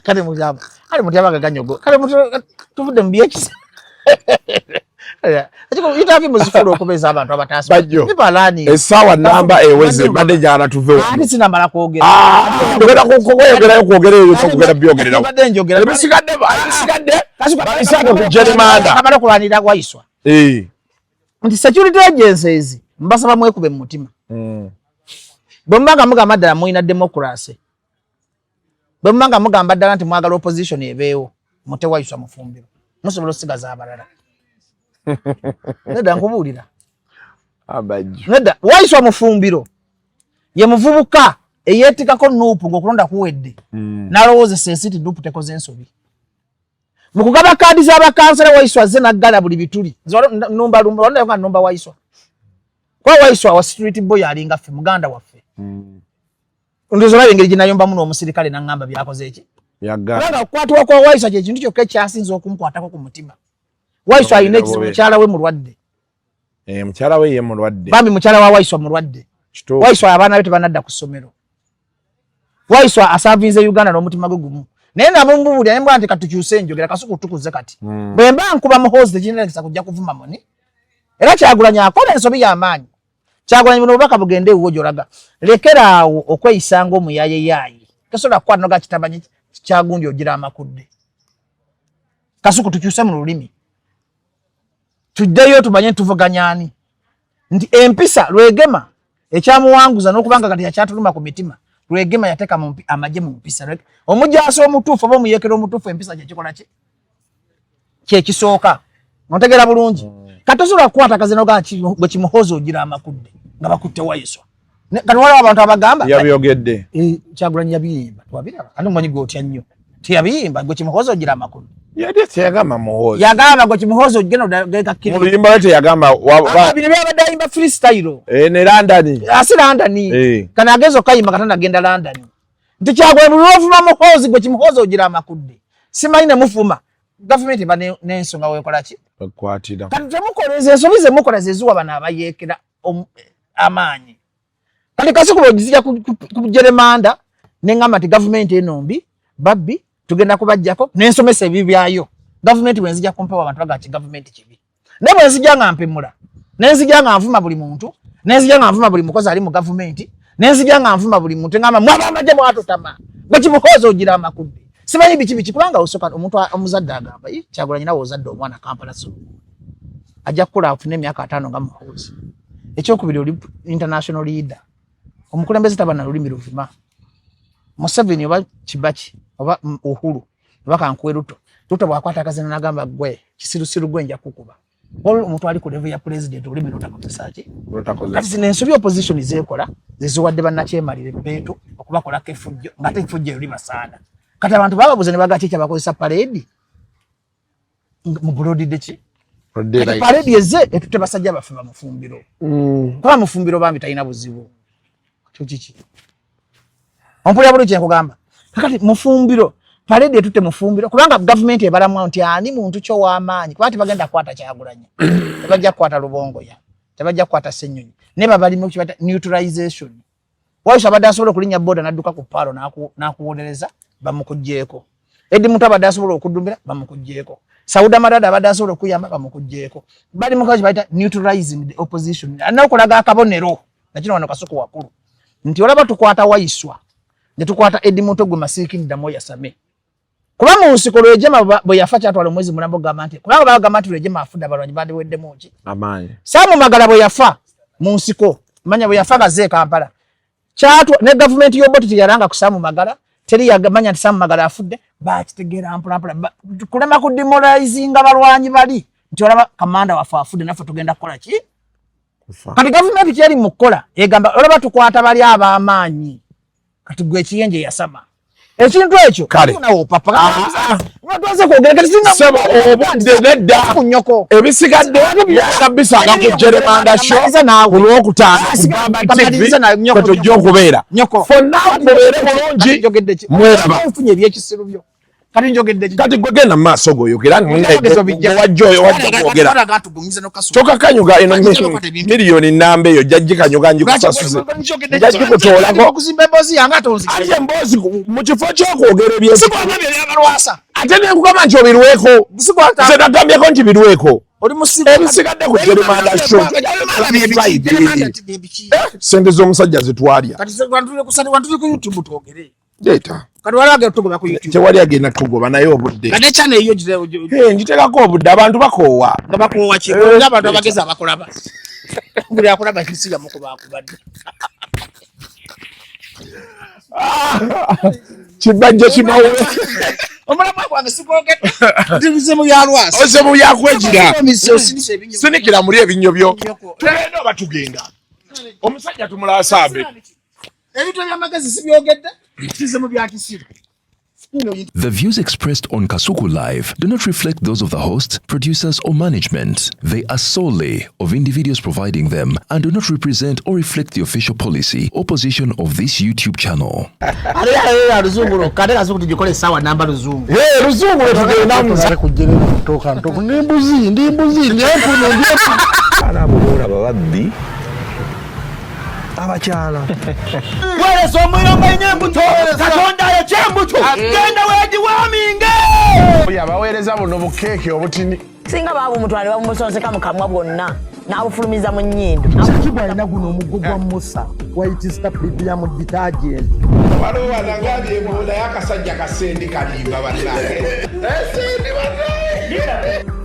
kale mutyaba, kale mutyaba gaganyogo, kale tuvudde mu byekisa. Interview muzifuula okubeeza abantu abataasi. Bajjo. People are learning. Essaawa namba eweze, mbadde njagala tuvewo. Ate sinamala kwogera. Ogenda kweyongerayo kwogera ebyo, okugenda byogererawo. Mbadde njogera. Ebisigadde babisange ku Jeremanda. Kamala okulwanirira Waiswa nti security agencies mbasaba mwekube mu mutima. Bwe muba nga mugamba ddala mulina democracy, bwe muba nga mugamba ddala nti mwagala opposition ebeewo, mute Waiswa Mufumbiro, musobola osigaza abalala. Nedda, nkubuulira. Abajjo. Nedda, Waiswa Mufumbiro ye muvubuka eyeetikako NUP ng'okulonda kuwedde, n'alowoozesa ensi nti NUP tekoze ensobi mu kugaba kaadi z'abakansala. Waiswa azze n'aggala buli bituli. Nze numba lumba wano nga numba Waiswa, kuba Waiswa wa street boy, alinga ffe, muganda waffe. Ndowooza olaba engeri gye nayombamu n'omusirikale n'aŋŋamba byakoze eki. Yaggala. Kubanga okukwatibwa kwa Waiswa kye kintu kyokka ekyasinze okunkwatako ku mutima. Waiswa alina ekizibu, mukyala we mulwadde. Mukyala we ye mulwadde. Bambi, mukyala wa Waiswa mulwadde. Kituufu. Waiswa abaana be tebanadda ku ssomero. Waiswa asavinze Uganda n'omutima gwe gumu, naye nabumubulira ne mbwa nti katukyuse enjogera. Kasuku, tukuze kati. Bwe mba nkuba Muhoozi tekinalekisa kujja kuvuma muni. Era Kyagulanyi akola ensobi y'amaanyi. Kyagulanyi, buno obubaka bugende ewuwo gy'olaga. Lekera awo okweyisa ng'omuyayeyaayi. Tosobola kukwata noga kitamanyi kyagundi ogira amakudde. Kasuku, tukyuse mu lulimi, tuddeyo tumanye ntuvuganya ani, nti empisa Lwegema ekyamuwanguza n'okubanga kati yakyatuluma ku mitima. Lwegema yateeka amagye mu mpisa. Omujaasi omutuufu oba omuyekera omutuufu, empisa kyekikola ki kyekisooka. Ontegeera bulungi? Kati tosobola kukwata kazino ga gwe kimuhoozi ogira amakudde nga bakutte Waiswa. Kati waliwo abantu abagamba Yabyogedde. Kyagulanyi yabiyimba, twabiraba. Ate omanyi gwotya nnyo, teyabiyimba gwe kimuhoozi ogira amakulu. Yali teyagamba Muhoozi. Yagamba gwe kimuhoozi ogenda. Mu luyimba lwe teyagamba Bino byabadde ayimba freestyle. Ne London. Asi London. Kana ageza okayimba katanda agenda London nti Kyagulanyi buli lwovuma Muhoozi gwe kimuhoozi ogira amakudde, simanyi ne mufuma. Gavumenti eba n'ensonga weekola ki? Ekwatira. Kati temukola ezo ensobi ze mukola ze ziwa bano abayeekera amaanyi. Kati Kasuku bw'ogizija ku Jeremanda ne ŋŋamba nti gavumenti eno mbi, babbi, tugenda kubaggyako, ne nsomesa ebibi byayo. Gavumenti bwe nzija kumpewo abantu bagamba nti gavumenti kibi. Naye bwe nzija nga mpemula, ne nzija nga nvuma buli muntu, ne nzija nga nvuma buli mukozi ali mu gavumenti, ne nzija nga nvuma buli muntu, ngamba mwe ab'amagye mwatutama, gwe kimuhoozi ogira amakudde. Simanyi biki biki, kubanga osooka omuntu omuzadde agamba, Ii, Kyagulanyi nawe ozadde omwana Kampala so ajja kukula afune emyaka 50 nga Muhoozi. Ekyokubiri, oli international leader, omukulembeze taba na lulimi luvuma. Museveni oba Kibaki oba Uhuru oba kankuwe Ruto, Ruto bw'akwata akazina n'agamba gwe kisirusiru gwe nja kukuba. Olwo omuntu ali ku level ya president olulimi lutakozesa ki? Kati zino ensobi opposition zeekola zeziwadde bannakyemalira ebbeetu okubakolako effujjo, ng'ate effujjo eryo libasaana. Kati abantu bababuuza ne bagamba ki ekyabakozesa parade mu broad ki? Kati parade ezze etutte basajja baffe bamufumbiro. Kuba mufumbiro bambi talina buzibu. Kyo kiki? Ompulira bulungi kye nkugamba? Kakati mufumbiro, parade etutte mufumbiro kubanga gavumenti ebalamu nti ani muntu kyo w'amaanyi, kubanga tebagenda kukwata Kyagulanyi, tebajja kukwata Lubongoya, tebajja kukwata Ssenyonyi, naye babali mu kibata neutralization. Waiswa abadde asobola okulinnya boda n'adduka ku paalo n'akuwolereza bamukuggyeeko. Eddie Mutwe abadde asobola okuddumira bamukuggyeeko. Sauda Madada abadde asobola okuyamba bamukuggyeeko. Bali mu kazi bayita neutralizing the opposition. N'okulaga akabonero nakino wano Kasuku wakulu nti olaba tukwata Waiswa ne tukwata Eddie Mutwe gwe masiiki ddamu oyasame. Kuba mu nsiko Rwejema bwe yafa kyatwala omwezi mulamba okugamba nti kubanga bagamba nti Rwejema afudde abalwanyi bandiweddemu ki? Amaanyi. Sam Magala bwe yafa mu nsiko, manya bwe yafa ng'azze e Kampala. Kyatwa ne gavumenti y'Obote teyalanga ku Sam Magala, teri yamanya nti Sam Magala afudde, baakitegeera mpola mpola. Kulema ku demoralizinga balwanyi bali nti olaba kamanda waffe afudde naffe tugenda kukola ki? Kati gavumenti kyeri mu kukola egamba olaba tukwata bali ab'amaanyi. Kati gwe ekiyenje yasama ekintu ekyo obudde nedda ebisigadde bisanga ku Jeremanda show ku Lwokutaano ku Bamba TV kwe tujja okubeera. Fonna mubeere bulungi, mweraba. Ebyekisiru byo. Kati njogedde ki? Kati gwe genda mu maaso g'oyogera, wajja oyo wajja kwogera. Tokakanyuga eno miliyoni namba eyo ojja gikanyuga ngikusasuze. Nja gikutoolako. Okuzimba emboozi yange ate onzigye. Ate emboozi mu kifo ky'okwogera eby'ensi. Sigwanga ebyo ebyabalwasa. Ate ne nkugamba nti obirweko. Nze nagambyeko nti birweko. Oli musiru. Ebisigadde ku Jeremanda show. Sente z'omusajja zitwalya. Kati wantuli ku YouTube twogere. Leeta. Kati wali agenda tugoba ku YouTube. Tewali agenda tugoba naye obudde. Kati channel eyo ngitegako obudde abantu bakoowa. Nga bakoowa ki? Abantu abagezi abakulaba. Buli akulaba kisiga mukuba akubadde. Kibajja kibawe. Omulamwa gwange sigwogedde. Nzize mu bya lwasa. Oze mu bya kwejira. Sinikira muli ebinnyo byo. Tugenda oba tugenda. Omusajja tumulasambe. Ebintu eby'amagezi sibyogedde, nzize mu bya kisiru. The views expressed on Kasuku Live do not reflect those of the hosts, producers, or management. They are solely of individuals providing them and do not represent or reflect the official policy or position of this YouTube channel. Luzungu lwokka, ate Kasuku tugikole essaawa namba luzungu. Hey, luzungu lwe tugendamu. Ndi mbuzi, ndi mbuzi, ndi empunu, ndi empunu. Abaana abo boolaba babbi. Abakyala. Weereza omuliro ng'olina embuto. Katonda ayokya embuto. Genda weegiwaaminge. Oyo abaweereza buno bukeeke obutini. Singa baabumutwala ne babumusonseka mu kamwa bwonna n'abufulumiza mu nnyindo. Kiki alina guno omuggo gwa Musa White Star Premium Detergent. Waliwo wanagambye mbu naye akasajja kasendi kalimba bannange. Sendi bannange.